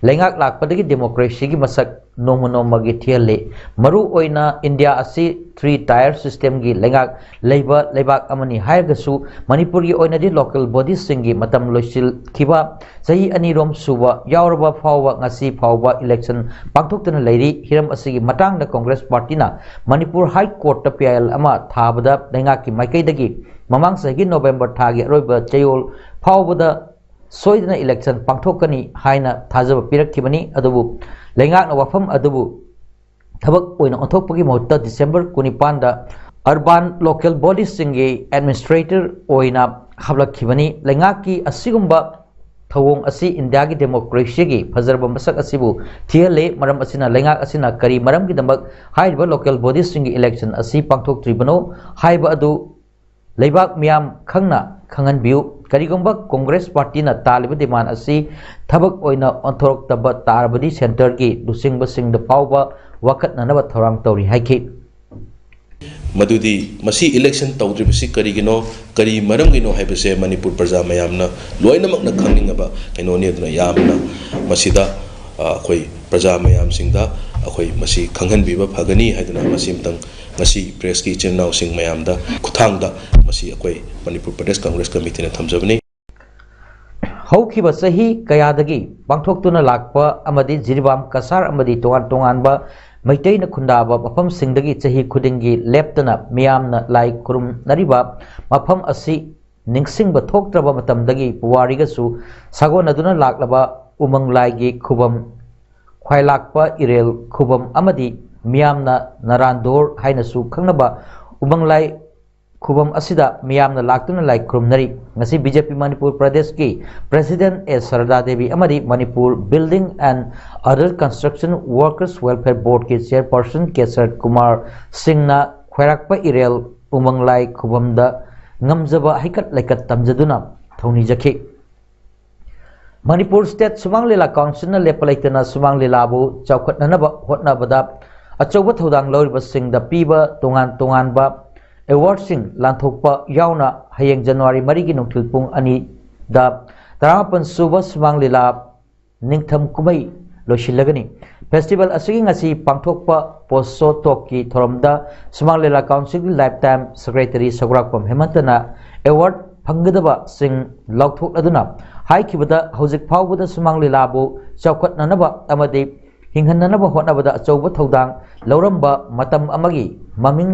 ꯂꯩꯉꯥꯛ ꯂꯥꯛꯄꯗꯒꯤ democracyꯒꯤ ꯃꯁꯛ ꯅꯣꯡꯃ ꯅꯣꯡꯃꯒꯤ ꯊꯤꯍꯜꯂꯤ꯫ ꯃꯔꯨ ꯑꯣꯏꯅ ꯏꯟꯗꯤꯌꯥ ꯑꯁꯤ three tier systemꯒꯤ ꯂꯩꯉꯥꯛ ꯂꯩꯕ ꯂꯩꯕꯥꯛ ꯑꯃꯅꯤ ꯍꯥꯏꯔꯒꯁꯨ ꯃꯅꯤꯄꯨꯔꯒꯤ ꯑꯣꯏꯅꯗꯤ local bodiesꯁꯤꯡꯒꯤ ꯃꯇꯝ ꯂꯣꯏꯁꯤꯜꯈꯤꯕ ꯆꯍꯤ ꯑꯅꯤꯔꯣꯝ ꯁꯨꯕ ꯌꯥꯎꯔꯕ ꯐꯥꯎꯕ ꯉꯁꯤ ꯐꯥꯎꯕ election ꯄꯥꯡꯊꯣꯛꯇꯨꯅ ꯂꯩꯔꯤ꯫ ꯍꯤꯔꯝ ꯑꯁꯤꯒꯤ ꯃꯇꯥꯡꯗ Congress partyꯅ Manipur High Courtꯇ P I L ꯑꯃ ꯊꯥꯕꯗ ꯂꯩꯉꯥꯛꯀꯤ ꯃꯥꯏꯀꯩꯗꯒꯤ ꯃꯃꯥꯡ ꯆꯍꯤꯒꯤ November ꯊꯥꯒꯤ ꯑꯔꯣꯏꯕ ꯆꯌꯣꯜ ꯐꯥꯎꯕꯗ ꯁꯣꯏꯗꯅ election ꯄꯥꯡꯊꯣꯛꯀꯅꯤ ꯍꯥꯏꯅ ꯊꯥꯖꯕ ꯄꯤꯔꯛꯈꯤꯕꯅꯤ꯫ ꯑꯗꯨꯕꯨ ꯂꯩꯉꯥꯛꯅ ꯋꯥꯐꯝ ꯑꯗꯨꯕꯨ ꯊꯕꯛ ꯑꯣꯏꯅ ꯑꯣꯟꯊꯣꯛꯄꯒꯤ ꯃꯍꯨꯠꯇ December ꯀꯨꯟꯅꯤꯄꯥꯟꯗ urban local bodiesꯁꯤꯡꯒꯤ administrator ꯑꯣꯏꯅ ꯍꯥꯞꯂꯛꯈꯤꯕꯅꯤ꯫ ꯂꯩꯉꯥꯛꯀꯤ ꯑꯁꯤꯒꯨꯝꯕ ꯊꯧꯑꯣꯡ ꯑꯁꯤ ꯏꯟꯗꯤꯌꯥꯒꯤ democracyꯒꯤ ꯐꯖꯔꯕ ꯃꯁꯛ ꯑꯁꯤꯕꯨ ꯊꯤꯍꯜꯂꯦ꯫ ꯃꯔꯝ ꯑꯁꯤꯅ ꯂꯩꯉꯥꯛ ꯑꯁꯤꯅ ꯀꯔꯤ ꯃꯔꯝꯒꯤꯗꯃꯛ ꯍꯥꯏꯔꯤꯕ local bodiesꯁꯤꯡꯒꯤ election ꯑꯁꯤ ꯄꯥꯡꯊꯣꯛꯇ꯭ꯔꯤꯕꯅꯣ ꯍꯥꯏꯕ ꯑꯗꯨ ꯂꯩꯕꯥꯛ ꯃꯤꯌꯥꯝ ꯈꯪꯅ ꯈꯪꯍꯟꯕꯤꯌꯨ꯫ ꯀꯔꯤꯒꯨꯝꯕ Congress partyꯅ ꯇꯥꯜꯂꯤꯕ demand ꯑꯁꯤ ꯊꯕꯛ ꯑꯣꯏꯅ ꯑꯣꯟꯊꯣꯔꯛꯇꯕ ꯇꯥꯔꯕꯗꯤ centreꯒꯤ ꯂꯨꯆꯤꯡꯕꯁꯤꯡꯗ ꯐꯥꯎꯕ ꯋꯥꯀꯠꯅꯅꯕ ꯊꯧꯔꯥꯡ ꯇꯧꯔꯤ ꯍꯥꯏꯈꯤ꯫ ꯃꯗꯨꯗꯤ ꯃꯁꯤ election ꯇꯧꯗ꯭ꯔꯤꯕꯁꯤ ꯀꯔꯤꯒꯤꯅꯣ, ꯀꯔꯤ ꯃꯔꯝꯒꯤꯅꯣ ꯍꯥꯏꯕꯁꯦ ꯃꯅꯤꯄꯨꯔ ꯄ꯭ꯔꯖꯥ ꯃꯌꯥꯝꯅ ꯂꯣꯏꯅꯃꯛꯅ ꯈꯪꯅꯤꯡꯉꯕ ꯀꯩꯅꯣꯅꯤ꯫ ꯑꯗꯨꯅ ꯌꯥꯝꯅ ꯃꯁꯤꯗ, ꯑ, ꯑꯩꯈꯣꯏ ꯄ꯭ꯔꯖꯥ ꯃꯌꯥꯝꯁꯤꯡꯗ ꯑꯩꯈꯣꯏ ꯃꯁꯤ ꯈꯪꯍꯟꯕꯤꯕ ꯐꯒꯅꯤ ꯍꯥꯏꯗꯨꯅ ꯃꯁꯤ ꯑꯃꯇꯪ ꯉꯁꯤ pressꯀꯤ ꯏꯆꯤꯟ ꯏꯅꯥꯎꯁꯤꯡ ꯃꯌꯥꯝꯗ ꯈꯨꯠꯊꯥꯡꯗ ꯃꯁꯤ ꯑꯩꯈꯣꯏ ꯃꯅꯤꯄꯨꯔ ꯄ꯭ꯔꯗꯦꯁ Congress Committeeꯅ ꯊꯝꯖꯕꯅꯤ꯫ ꯍꯧꯈꯤꯕ ꯆꯍꯤ ꯀꯌꯥꯗꯒꯤ ꯄꯥꯡꯊꯣꯛꯇꯨꯅ ꯂꯥꯛꯄ ꯑꯃꯗꯤ ꯖꯤꯔꯤꯕꯥꯝ ꯀꯁꯥꯔ ꯑꯃꯗꯤ ꯇꯣꯉꯥꯟ ꯇꯣꯉꯥꯟꯕ ꯃꯩꯇꯩꯅ ꯈꯨꯟꯗꯥꯕ ꯃꯐꯝꯁꯤꯡꯗꯒꯤ ꯆꯍꯤ ꯈꯨꯗꯤꯡꯒꯤ ꯂꯦꯞꯇꯅ ꯃꯤꯌꯥꯝꯅ ꯂꯥꯏ ꯈꯨꯔꯨꯝꯅꯔꯤꯕ ꯃꯐꯝ ꯑꯁꯤ ꯅꯤꯡꯁꯤꯡꯕ ꯊꯣꯛꯇ꯭ꯔꯕ ꯃꯇꯝꯗꯒꯤ ꯄꯨꯋꯥꯔꯤꯒꯁꯨ ꯁꯥꯒꯣꯟꯅꯗꯨꯅ ꯂꯥꯛꯂꯕ ꯎꯃꯪ ꯂꯥꯏꯒꯤ ꯈꯨꯕꯝ, ꯈ꯭ꯋꯥꯏꯂꯥꯛꯄ ꯏꯔꯦꯜ ꯈꯨꯕꯝ ꯑꯃꯗꯤ ꯃꯤꯌꯥꯝꯅ ꯅꯔꯥꯟꯗꯣꯔ ꯍꯥꯏꯅꯁꯨ ꯈꯪꯅꯕ ꯎꯃꯪ ꯂꯥꯏ ꯈꯨꯕꯝ ꯑꯁꯤꯗ ꯃꯤꯌꯥꯝꯅ ꯂꯥꯛꯇꯨꯅ ꯂꯥꯏ ꯈꯨꯔꯨꯝꯅꯔꯤ꯫ ꯉꯁꯤ ꯕꯤ ꯖꯦ ꯄꯤ ꯃꯅꯤꯄꯨꯔ ꯄ꯭ꯔꯗꯦꯁꯀꯤ ꯄ꯭ꯔꯦꯁꯤꯗꯦꯟꯠ ꯑꯦ ꯁꯔꯗꯥ ꯗꯦꯕꯤ ꯑꯃꯗꯤ Manipur building and other construction workers welfare ꯕꯣꯔꯗꯀꯤ ꯆꯦꯌꯔꯄꯔꯁꯟ ꯀꯦ ꯁꯔꯠ ꯀꯨꯃꯥꯔ ꯁꯤꯡꯅ ꯈ꯭ꯋꯥꯏꯔꯥꯛꯄ ꯏꯔꯦꯜ ꯎꯃꯪ ꯂꯥꯏ ꯈꯨꯕꯝꯗ ꯉꯝꯖꯕ ꯍꯩꯀꯠ ꯂꯩꯀꯠ ꯇꯝꯖꯗꯨꯅ ꯊꯧꯅꯤꯖꯈꯤ꯫ ꯃꯅꯤꯄꯨꯔ ꯁ꯭ꯇꯦꯠ ꯁꯨꯃꯥꯡ ꯂꯤꯂꯥ ꯀꯥꯎꯟꯁꯤꯜꯅ ꯂꯦꯞꯄ ꯂꯩꯇꯅ ꯁꯨꯃꯥꯡ ꯂꯤꯂꯥꯕꯨ ꯆꯥꯎꯈꯠꯅꯅꯕ ꯍꯣꯠꯅꯕꯗ ꯑꯆꯧꯕ ꯊꯧꯗꯥꯡ ꯂꯧꯔꯤꯕꯁꯤꯡꯗ ꯄꯤꯕ ꯇꯣꯉꯥꯟ ꯇꯣꯉꯥꯟꯕ ꯑꯦꯋꯥꯔꯗꯁꯤꯡ ꯂꯥꯟꯊꯣꯛꯄ ꯌꯥꯎꯅ ꯍꯌꯦꯡ ꯖꯅꯋꯥꯔꯤ ꯃꯔꯤꯒꯤ ꯅꯨꯡꯊꯤꯜ ꯄꯨꯡ ꯑꯅꯤꯗ ꯇꯔꯥꯃꯥꯄꯟ ꯁꯨꯕ ꯁꯨꯃꯥꯡ ꯂꯤꯂꯥ ꯅꯤꯡꯊꯝ ꯀꯨꯝꯍꯩ ꯂꯣꯏꯁꯤꯜꯂꯒꯅꯤ꯫ ꯐꯦꯁꯇꯤꯚꯦꯜ ꯑꯁꯤꯒꯤ ꯉꯁꯤ ꯄꯥꯡꯊꯣꯛꯄ ꯄꯣꯁ ꯁꯣ ꯇꯣꯛꯀꯤ ꯊꯧꯔꯝꯗ ꯁꯨꯃꯥꯡ ꯂꯤꯂꯥ ꯀꯥꯎꯟꯁꯤꯜꯒꯤ ꯂꯥꯏꯐ ꯇꯥꯏꯝ ꯁꯦꯀ꯭ꯔꯦꯇꯔꯤ ꯁꯒꯨꯔꯥꯛꯄꯝ ꯍꯦꯃꯟꯇꯅ ꯑꯦꯋꯥꯔꯗ ꯐꯪꯒꯗꯕꯁꯤꯡ ꯂꯥꯎꯊꯣꯛꯂꯗꯨꯅ ꯍꯥꯏꯈꯤꯕꯗ, ꯍꯧꯖꯤꯛ ꯐꯥꯎꯕꯗ ꯁꯨꯃꯥꯡ ꯂꯤꯂꯥꯕꯨ ꯆꯥꯎꯈꯠꯅꯅꯕ ꯑꯃꯗꯤ ꯍꯤꯡꯍꯟꯅꯅꯕ ꯍꯣꯠꯅꯕꯗ ꯑꯆꯧꯕ ꯊꯧꯗꯥꯡ ꯂꯧꯔꯝꯕ ꯃꯇꯝ ꯑꯃꯒꯤ ꯃꯃꯤꯡ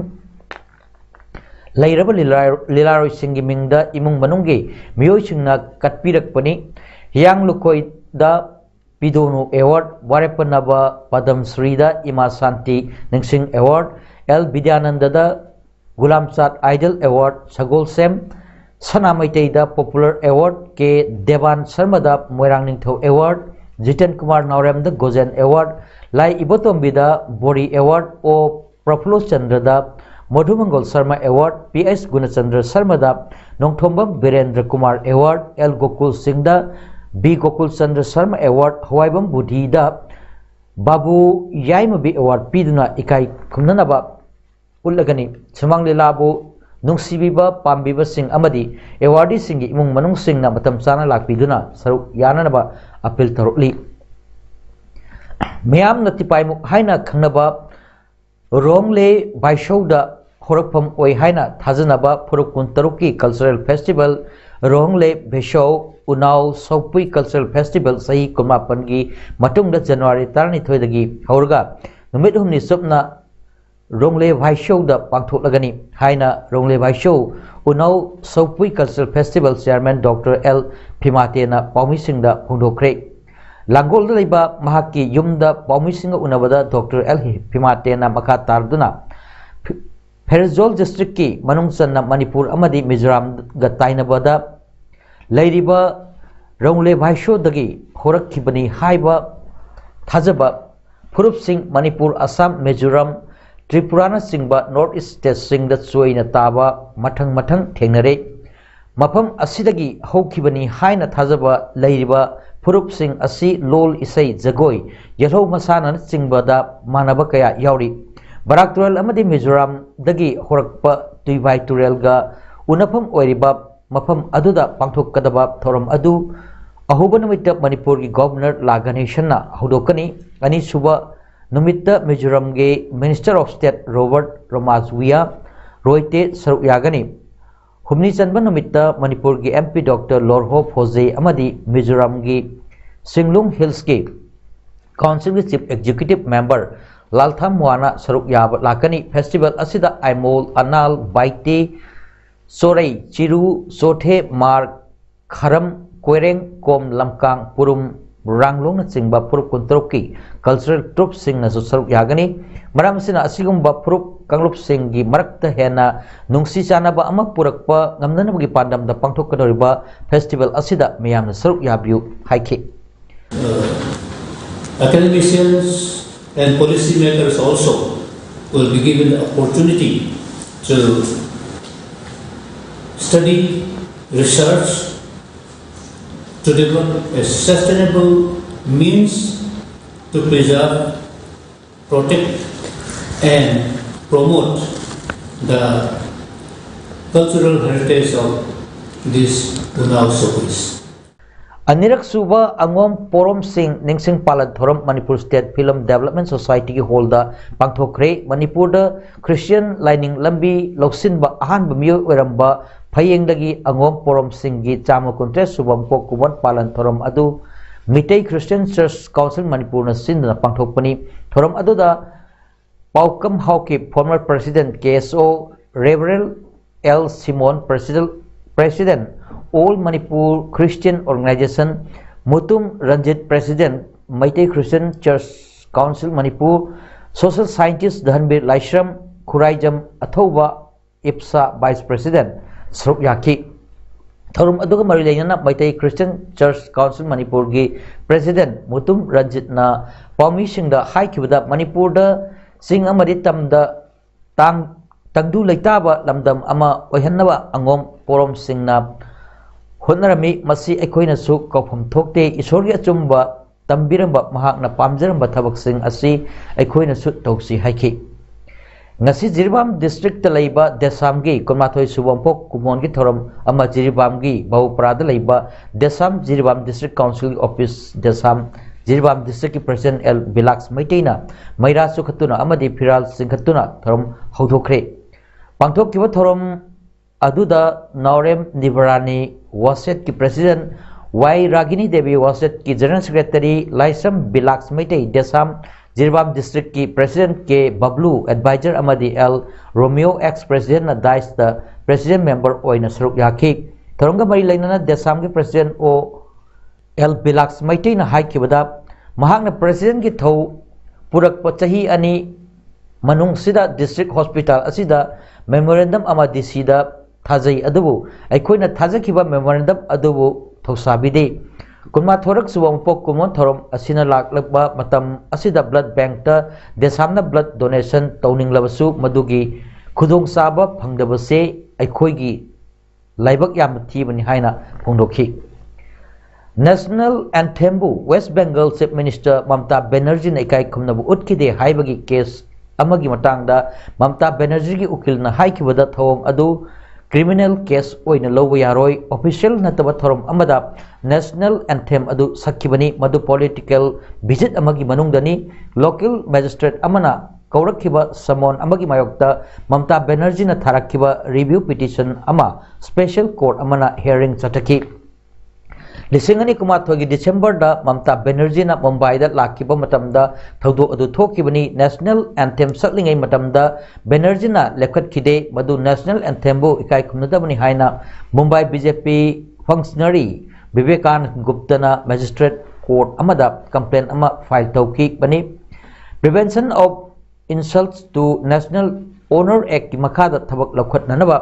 ꯂꯩꯔꯕ ꯂꯤꯂꯥ-, ꯂꯤꯂꯥꯔꯣꯏꯁꯤꯡꯒꯤ ꯃꯤꯡꯗ ꯏꯃꯨꯡ ꯃꯅꯨꯡꯒꯤ ꯃꯤꯑꯣꯏꯁꯤꯡꯅ ꯀꯠꯄꯤꯔꯛꯄꯅꯤ꯫ ꯍꯤꯌꯥꯡ ꯂꯨꯈꯣꯏꯗ ꯄꯤꯗꯣꯅꯨ ꯑꯦꯋꯥꯔꯗ, ꯋꯥꯔꯦꯞꯄ ꯅꯕ ꯄꯗꯝ ꯁ꯭ꯔꯤꯗ ꯏꯃꯥ ꯁꯥꯟꯇꯤ ꯅꯤꯡꯁꯤꯡ ꯑꯦꯋꯥꯔꯗ, ꯑꯦꯜ ꯕꯤꯗ꯭ꯌꯥꯅꯟꯗꯗ ꯒꯨꯂꯥꯝꯆꯥꯠ ꯑꯥꯏꯗꯜ ꯑꯦꯋꯥꯔꯗ, ꯁꯒꯣꯜꯁꯦꯝ ꯁꯅꯥ ꯃꯩꯇꯩꯗ ꯄꯣꯄꯨꯂꯔ ꯑꯦꯋꯥꯔꯗ, ꯀꯦ ꯗꯦꯕꯥꯟ ꯁꯔꯃꯗ ꯃꯣꯏꯔꯥꯡ ꯅꯤꯡꯊꯧ ꯑꯦꯋꯥꯔꯗ, ꯖꯤꯇꯦꯟ ꯀꯨꯃꯥꯔ ꯅꯥꯎꯔꯦꯝꯗ ꯒꯣꯖꯦꯟ ꯑꯦꯋꯥꯔꯗ, ꯂꯥꯏ ꯏꯕꯣꯇꯣꯝꯕꯤꯗ ꯕꯣꯔꯤ ꯑꯦꯋꯥꯔꯗ, ꯑꯣ ꯄ꯭ꯔꯐꯨꯜꯂ ꯆꯟꯗ꯭ꯔꯗ Mohumangol Sarma award, P S Gunachandra ꯁꯔꯃꯗ ꯅꯣꯡꯊꯣꯝꯕꯝ ꯕꯤꯔꯦꯟꯗ꯭ꯔ ꯀꯨꯃꯥꯔ ꯑꯦꯋꯥꯔꯗ, ꯑꯦꯜ ꯒꯣꯀꯨꯜ ꯁꯤꯡꯗ ꯕꯤ ꯒꯣꯀꯨꯜ ꯆꯟꯗ꯭ꯔ ꯁꯔꯃ ꯑꯦꯋꯥꯔꯗ, ꯍꯋꯥꯏꯕꯝ ꯕꯨꯙꯤꯗ ꯕꯥꯕꯨ ꯌꯥꯏꯃꯕꯤ ꯑꯦꯋꯥꯔꯗ ꯄꯤꯗꯨꯅ ꯏꯀꯥꯏ ꯈꯨꯝꯅꯅꯕ ꯎꯠꯂꯒꯅꯤ꯫ ꯁꯨꯃꯥꯡ ꯂꯤꯂꯥꯕꯨ ꯅꯨꯡꯁꯤꯕꯤꯕ ꯄꯥꯝꯕꯤꯕꯁꯤꯡ ꯑꯃꯗꯤ ꯑꯦꯋꯥꯔꯗꯤꯁꯤꯡꯒꯤ ꯏꯃꯨꯡ ꯃꯅꯨꯡꯁꯤꯡꯅ ꯃꯇꯝ ꯆꯥꯅ ꯂꯥꯛꯄꯤꯗꯨꯅ ꯁꯔꯨꯛ ꯌꯥꯅꯅꯕ ꯑꯄꯤꯜ ꯇꯧꯔꯛꯂꯤ꯫ ꯃꯤꯌꯥꯝꯅ ꯇꯤꯄꯥꯏꯃꯨꯛ ꯍꯥꯏꯅ ꯈꯪꯅꯕ ꯔꯣꯡꯂꯦ ꯚꯥꯏꯁꯧꯗ ꯍꯧꯔꯛꯐꯝ ꯑꯣꯏ ꯍꯥꯏꯅ ꯊꯥꯖꯅꯕ ꯐꯨꯔꯨꯞ ꯀꯨꯟꯇꯔꯨꯛꯀꯤ cultural festival ꯔꯣꯡꯂꯦ ꯚꯦꯁꯧ ꯎꯅꯥꯎ Soupui cultural festival ꯆꯍꯤ ꯀꯨꯟꯃꯥꯄꯟꯒꯤ ꯃꯇꯨꯡꯗ ꯖꯅꯋꯥꯔꯤ ꯇꯔꯥꯅꯤꯊꯣꯏꯗꯒꯤ ꯍꯧꯔꯒ ꯅꯨꯃꯤꯠ ꯍꯨꯝꯅꯤ ꯆꯨꯞꯅ ꯔꯣꯡꯂꯦ ꯚꯥꯏꯁꯧꯗ ꯄꯥꯡꯊꯣꯛꯂꯒꯅꯤ ꯍꯥꯏꯅ Rongle Vaisou Unao Soupui cultural festival chairman doctor L ꯐꯤꯃꯥꯇꯦꯅ ꯄꯥꯎꯃꯤꯁꯤꯡꯗ ꯐꯣꯡꯗꯣꯛꯈ꯭ꯔꯦ꯫ ꯂꯥꯡꯒꯣꯜꯗ ꯂꯩꯕ ꯃꯍꯥꯛꯀꯤ ꯌꯨꯝꯗ ꯄꯥꯎꯃꯤꯁꯤꯡꯒ ꯎꯅꯕꯗ ꯗꯣꯛꯇꯔ ꯑꯦꯜ ꯐꯤꯃꯥꯇꯦꯅ ꯃꯈꯥ ꯇꯥꯔꯗꯨꯅ ꯐꯤ-, ꯐꯦꯔꯖꯣꯜ ꯗꯤꯁꯇ꯭ꯔꯤꯛꯀꯤ ꯃꯅꯨꯡ ꯆꯟꯅ ꯃꯅꯤꯄꯨꯔ ꯑꯃꯗꯤ ꯃꯤꯖꯣꯔꯥꯝꯒ ꯇꯥꯏꯅꯕꯗ ꯂꯩꯔꯤꯕ ꯔꯣꯡꯂꯦ ꯚꯥꯏꯁꯣꯗꯒꯤ ꯍꯧꯔꯛꯈꯤꯕꯅꯤ ꯍꯥꯏꯕ ꯊꯥꯖꯕ ꯐꯨꯔꯨꯞꯁꯤꯡ ꯃꯅꯤꯄꯨꯔ, ꯑꯁꯥꯝ, ꯃꯤꯖꯣꯔꯥꯝ, ꯇ꯭ꯔꯤꯄꯨꯔꯥꯅꯆꯤꯡꯕ ꯅꯣꯔꯠ ꯏꯁ ꯁ꯭ꯇꯦꯠꯁꯤꯡꯗ ꯆꯣꯏꯅ ꯇꯥꯕ ꯃꯊꯪ ꯃꯊꯪ ꯊꯦꯡꯅꯔꯦ꯫ ꯃꯐꯝ ꯑꯁꯤꯗꯒꯤ ꯍꯧꯈꯤꯕꯅꯤ ꯍꯥꯏꯅ ꯊꯥꯖꯕ ꯂꯩꯔꯤꯕ ꯐꯨꯔꯨꯞꯁꯤꯡ ꯑꯁꯤ ꯂꯣꯜ, ꯏꯁꯩ, ꯖꯒꯣꯏ, ꯌꯦꯜꯍꯧ ꯃꯁꯥꯟꯅꯅꯆꯤꯡꯕꯗ ꯃꯥꯟꯅꯕ ꯀꯌꯥ ꯌꯥꯎꯔꯤ꯫ ꯕꯔꯥꯛ ꯇꯨꯔꯦꯜ ꯑꯃꯗꯤ ꯃꯤꯖꯣꯔꯥꯝꯗꯒꯤ ꯍꯧꯔꯛꯄ ꯇꯨꯏꯚꯥꯏ ꯇꯨꯔꯦꯜꯒ ꯎꯅꯐꯝ ꯑꯣꯏꯔꯤꯕ ꯃꯐꯝ ꯑꯗꯨꯗ ꯄꯥꯡꯊꯣꯛꯀꯗꯕ ꯊꯧꯔꯝ ꯑꯗꯨ ꯑꯍꯧꯕ ꯅꯨꯃꯤꯠꯇ ꯃꯅꯤꯄꯨꯔꯒꯤ ꯒꯣꯚꯔꯅꯔ ꯂꯥ ꯒꯅꯦꯁꯟꯅ ꯍꯧꯗꯣꯛꯀꯅꯤ꯫ ꯑꯅꯤꯁꯨꯕ ꯅꯨꯃꯤꯠꯇ ꯃꯤꯖꯣꯔꯥꯝꯒꯤ Minister of State Robert Ramajwia Royte ꯁꯔꯨꯛ ꯌꯥꯒꯅꯤ꯫ ꯍꯨꯝꯅꯤ ꯆꯟꯕ ꯅꯨꯃꯤꯠꯇ ꯃꯅꯤꯄꯨꯔꯒꯤ M P Doctor ꯂꯣꯔꯍꯣ ꯐꯣꯖꯦ ꯑꯃꯗꯤ ꯃꯤꯖꯣꯔꯥꯝꯒꯤ ꯁꯤꯡꯂꯨꯡ ꯍꯤꯜꯁꯀꯤ ꯀꯥꯎꯟꯁꯤꯜꯒꯤ Chief Executive Member ꯂꯥꯜꯊꯥꯝ ꯃꯨꯋꯥꯅ ꯁꯔꯨꯛ ꯌꯥꯕ ꯂꯥꯛꯀꯅꯤ꯫ ꯐꯦꯁꯇꯤꯚꯦꯜ ꯑꯁꯤꯗ ꯑꯥꯏꯃꯣꯜ, ꯑꯅꯥꯜ, ꯕꯥꯏꯇꯦ, ꯆꯣꯔꯩ, ꯆꯤꯔꯨ, ꯆꯣꯊꯦ, ꯃꯥꯔ, ꯈꯔꯝ, ꯀꯣꯏꯔꯦꯡ, ꯀꯣꯝ, ꯂꯝꯀꯥꯡ, ꯄꯨꯔꯨꯝ, ꯔꯥꯡꯂꯣꯡꯅꯆꯤꯡꯕ ꯐꯨꯔꯨꯞ ꯀꯨꯟꯇꯔꯨꯛꯀꯤ cultural troupeꯁꯤꯡꯅꯁꯨ ꯁꯔꯨꯛ ꯌꯥꯒꯅꯤ꯫ ꯃꯔꯝ ꯑꯁꯤꯅ, ꯑꯁꯤꯒꯨꯝꯕ ꯐꯨꯔꯨꯞ ꯀꯥꯡꯂꯨꯞꯁꯤꯡꯒꯤ ꯃꯔꯛꯇ ꯍꯦꯟꯅ ꯅꯨꯡꯁꯤ ꯆꯥꯟꯅꯕ ꯑꯃ ꯄꯨꯔꯛꯄ ꯉꯝꯅꯅꯕꯒꯤ ꯄꯥꯟꯗꯝꯗ ꯄꯥꯡꯊꯣꯛꯀꯗꯧꯔꯤꯕ ꯐꯦꯁꯇꯤꯚꯦꯜ ꯑꯁꯤꯗ ꯃꯤꯌꯥꯝꯅ ꯁꯔꯨꯛ ꯌꯥꯕꯤꯌꯨ ꯍꯥꯏꯈꯤ꯫ Uh, academicians and policymakers also will be given the opportunity to study, research, to develop a sustainable means to preserve, protect, and promote the cultural heritage of this Unao Sokis. ꯑꯅꯤꯔꯛ ꯁꯨꯕ ꯑꯉꯣꯝ ꯄꯣꯔꯣꯝꯁꯤꯡ ꯅꯤꯡꯁꯤꯡ ꯄꯥꯂꯟ ꯊꯧꯔꯝ Manipur state film development ꯁꯣꯁꯥꯏꯇꯤꯒꯤ ꯍꯣꯜꯗ ꯄꯥꯡꯊꯣꯛꯈ꯭ꯔꯦ꯫ ꯃꯅꯤꯄꯨꯔꯗ Christian ꯂꯥꯏꯅꯤꯡ ꯂꯝꯕꯤ ꯂꯧꯁꯤꯟꯕ ꯑꯍꯥꯟꯕ ꯃꯤꯑꯣꯏ ꯑꯣꯏꯔꯝꯕ ꯐꯌꯦꯡꯗꯒꯤ ꯑꯉꯣꯝ ꯄꯣꯔꯣꯝꯁꯤꯡꯒꯤ ꯆꯥꯝꯃ ꯀꯨꯟꯇꯔꯦꯠ ꯁꯨꯕ ꯃꯄꯣꯛ ꯀꯨꯝꯑꯣꯟ ꯄꯥꯂꯟ ꯊꯧꯔꯝ ꯑꯗꯨ ꯃꯤꯇꯩ ꯈ꯭ꯔꯤꯁꯇꯤꯌꯟ ꯆꯔꯆ ꯀꯥꯎꯟꯁꯤꯜ ꯃꯅꯤꯄꯨꯔꯅ ꯁꯤꯟꯗꯨꯅ ꯄꯥꯡꯊꯣꯛꯄꯅꯤ꯫ ꯊꯧꯔꯝ ꯑꯗꯨꯗ ꯄꯥꯎꯀꯝ Haokip, former president, K S O, Reverend L Simon, president, president, All Manipur Christian Organization, Mutum Ranjit, president, Meitei Christian Church Council Manipur, social scientist ꯙꯟꯕꯤꯔ ꯂꯥꯏꯁ꯭ꯔꯝ, ꯈꯨꯔꯥꯏꯖꯝ ꯑꯊꯧꯕ, ꯏꯞꯁꯥ Vice President ꯁꯔꯨꯛ ꯌꯥꯈꯤ꯫ ꯊꯧꯔꯝ ꯑꯗꯨꯒ ꯃꯔꯤ ꯂꯩꯅꯅ ꯃꯩꯇꯩ Christian Church Council ꯃꯅꯤꯄꯨꯔꯒꯤ President ꯃꯨꯇꯨꯝ ꯔꯟꯖꯤꯠꯅ ꯄꯥꯎꯃꯤꯁꯤꯡꯗ ꯍꯥꯏꯈꯤꯕꯗ, ꯃꯅꯤꯄꯨꯔꯗ ꯆꯤꯡ ꯑꯃꯗꯤ ꯇꯝꯗ ꯇꯥꯡ, ꯇꯪꯗꯨ ꯂꯩꯇꯥꯕ ꯂꯝꯗꯝ ꯑꯃ ꯑꯣꯏꯍꯟꯅꯕ ꯑꯉꯣꯝ ꯄꯣꯔꯣꯝꯁꯤꯡꯅ ꯍꯣꯠꯅꯔꯝꯃꯤ꯫ ꯃꯁꯤ ꯑꯩꯈꯣꯏꯅꯁꯨ ꯀꯥꯎꯐꯝ ꯊꯣꯛꯇꯦ꯫ ꯏꯁꯣꯔꯒꯤ ꯑꯆꯨꯝꯕ ꯇꯝꯕꯤꯔꯝꯕ, ꯃꯍꯥꯛꯅ ꯄꯥꯝꯖꯔꯝꯕ ꯊꯕꯛꯁꯤꯡ ꯑꯁꯤ ꯑꯩꯈꯣꯏꯅꯁꯨ ꯇꯧꯁꯤ ꯍꯥꯏꯈꯤ꯫ ꯉꯁꯤ ꯖꯤꯔꯤꯕꯥꯝ district ꯇ ꯂꯩꯕ ꯗꯦꯁꯥꯝꯒꯤ ꯀꯨꯟꯃꯥꯊꯣꯏ ꯁꯨꯕ ꯄꯣꯛ ꯀꯨꯝꯑꯣꯟꯒꯤ ꯊꯧꯔꯝ ꯑꯃ ꯖꯤꯔꯤꯕꯥꯝꯒꯤ ꯕꯥꯎꯄ꯭ꯔꯥꯗ ꯂꯩꯕ ꯗꯦꯁꯥꯝ ꯖꯤꯔꯤꯕꯥꯝ District Council ꯒꯤ office, ꯗꯦꯁꯥꯝ ꯖꯤꯔꯤꯕꯥꯝ district ꯀꯤ President ꯑꯦꯜ ꯕꯤꯂꯥꯛꯁ ꯃꯩꯇꯩꯅ ꯃꯩꯔꯥ ꯆꯨꯈꯠꯇꯨꯅ ꯑꯃꯗꯤ ꯐꯤꯔꯥꯜ ꯆꯤꯡꯈꯠꯇꯨꯅ ꯊꯧꯔꯝ ꯍꯧꯗꯣꯛꯈ꯭ꯔꯦ꯫ ꯄꯥꯡꯊꯣꯛꯈꯤꯕ ꯊꯧꯔꯝ ꯑꯗꯨꯗ ꯅꯥꯎꯔꯦꯝ ꯅꯤꯕꯔꯥꯅꯤ ꯋꯥꯁꯦꯠꯀꯤ President ꯋꯥꯏ ꯔꯥꯒꯤꯅꯤ ꯗꯦꯕꯤ, ꯋꯥꯁꯦꯠꯀꯤ General Secretary ꯂꯥꯏꯁ꯭ꯔꯝ ꯕꯤꯂꯥꯛꯁ ꯃꯩꯇꯩ, ꯗꯦꯁꯥꯝ ꯖꯤꯔꯤꯕꯥꯝ district ꯀꯤ President ꯀꯦ ꯕꯕ꯭ꯂꯨ, advisor ꯑꯃꯗꯤ ꯑꯦꯜ ꯔꯣꯃꯤꯌꯣ, ex President ꯅ dais ꯇ President member ꯑꯣꯏꯅ ꯁꯔꯨꯛ ꯌꯥꯈꯤ꯫ ꯊꯧꯔꯝꯒ ꯃꯔꯤ ꯂꯩꯅꯅ ꯗꯦꯁꯥꯝꯒꯤ President ꯑꯣ ꯑꯦꯜ ꯕꯤꯂꯥꯛꯁ ꯃꯩꯇꯩꯅ ꯍꯥꯏꯈꯤꯕꯗ, ꯃꯍꯥꯛꯅ President ꯀꯤ ꯊꯧ ꯄꯨꯔꯛꯄ ꯆꯍꯤ ꯑꯅꯤ ꯃꯅꯨꯡꯁꯤꯗ district hospital ꯑꯁꯤꯗ memorandum ꯑꯃ ꯗꯤ ꯁꯤ ꯗ ꯊꯥꯖꯩ, ꯑꯗꯨꯕꯨ ꯑꯩꯈꯣꯏꯅ ꯊꯥꯖꯈꯤꯕ memorandum ꯑꯗꯨꯕꯨ ꯊꯧꯁꯥꯕꯤꯗꯦ꯫ ꯀꯨꯟꯃꯥꯊꯣꯏꯔꯛ ꯁꯨꯕ ꯃꯄꯣꯛ ꯀꯨꯝꯑꯣꯟ ꯊꯧꯔꯝ ꯑꯁꯤꯅ ꯂꯥꯛꯂꯛꯄ ꯃꯇꯝ ꯑꯁꯤꯗ blood bank ꯇ ꯗꯦꯁꯥꯝꯅ blood donation ꯇꯧꯅꯤꯡꯂꯕꯁꯨ ꯃꯗꯨꯒꯤ ꯈꯨꯗꯣꯡꯆꯥꯕ ꯐꯪꯗꯕꯁꯦ ꯑꯩꯈꯣꯏꯒꯤ ꯂꯥꯏꯕꯛ ꯌꯥꯝꯅ ꯊꯤꯕꯅꯤ ꯍꯥꯏꯅ ꯐꯣꯡꯗꯣꯛꯈꯤ꯫ National anthem ꯕꯨ West Bengal Chief Minister Mamta ꯕꯦꯅꯔꯖꯤꯅ ꯏꯀꯥꯏ ꯈꯨꯝꯅꯕ ꯎꯠꯈꯤꯗꯦ ꯍꯥꯏꯕꯒꯤ case ꯑꯃꯒꯤ ꯃꯇꯥꯡꯗ ꯃꯝꯇꯥ ꯕꯦꯅꯔꯖꯤꯒꯤ ꯎꯀꯤꯜꯅ ꯍꯥꯏꯈꯤꯕꯗ, ꯊꯧꯑꯣꯡ ꯑꯗꯨ criminal case ꯑꯣꯏꯅ ꯂꯧꯕ ꯌꯥꯔꯣꯏ, official ꯅꯠꯇꯕ ꯊꯧꯔꯝ ꯑꯃꯗ national anthem ꯑꯗꯨ ꯁꯛꯈꯤꯕꯅꯤ, ꯃꯗꯨ political visit ꯑꯃꯒꯤ ꯃꯅꯨꯡꯗꯅꯤ꯫ Local magistrate ꯑꯃꯅ ꯀꯧꯔꯛꯈꯤꯕ summon ꯑꯃꯒꯤ ꯃꯥꯌꯣꯛꯇ ꯃꯝꯇꯥ ꯕꯦꯅꯔꯖꯤꯅ ꯊꯥꯔꯛꯈꯤꯕ review petition ꯑꯃ special court ꯑꯃꯅ hearing ꯆꯠꯊꯈꯤ꯫ ꯂꯤꯁꯤꯡ ꯑꯅꯤ ꯀꯨꯟꯃꯥꯊꯣꯏꯒꯤ December ꯗ ꯃꯝꯇꯥ ꯕꯦꯅꯔꯖꯤꯅ ꯃꯨꯝꯕꯥꯏꯗ ꯂꯥꯛꯈꯤꯕ ꯃꯇꯝꯗ ꯊꯧꯗꯣꯛ ꯑꯗꯨ ꯊꯣꯛꯈꯤꯕꯅꯤ꯫ National anthem ꯁꯛꯂꯤꯉꯩ ꯃꯇꯝꯗ ꯕꯦꯅꯔꯖꯤꯅ ꯂꯦꯞꯈꯠꯈꯤꯗꯦ, ꯃꯗꯨ national anthem ꯕꯨ ꯏꯀꯥꯏ ꯈꯨꯝꯅꯗꯕꯅꯤ ꯍꯥꯏꯅ ꯃꯨꯝꯕꯥꯏ ꯕꯤ ꯖꯦ ꯄꯤ functionary ꯕꯤꯕꯦꯀꯥꯅꯟꯗ ꯒꯨꯞꯇꯅ magistrate court ꯑꯃꯗ complaint ꯑꯃ file ꯇꯧꯈꯤꯕꯅꯤ꯫ Prevention of insults to national honour ꯑꯦꯛꯀꯤ ꯃꯈꯥꯗ ꯊꯕꯛ ꯂꯧꯈꯠꯅꯅꯕ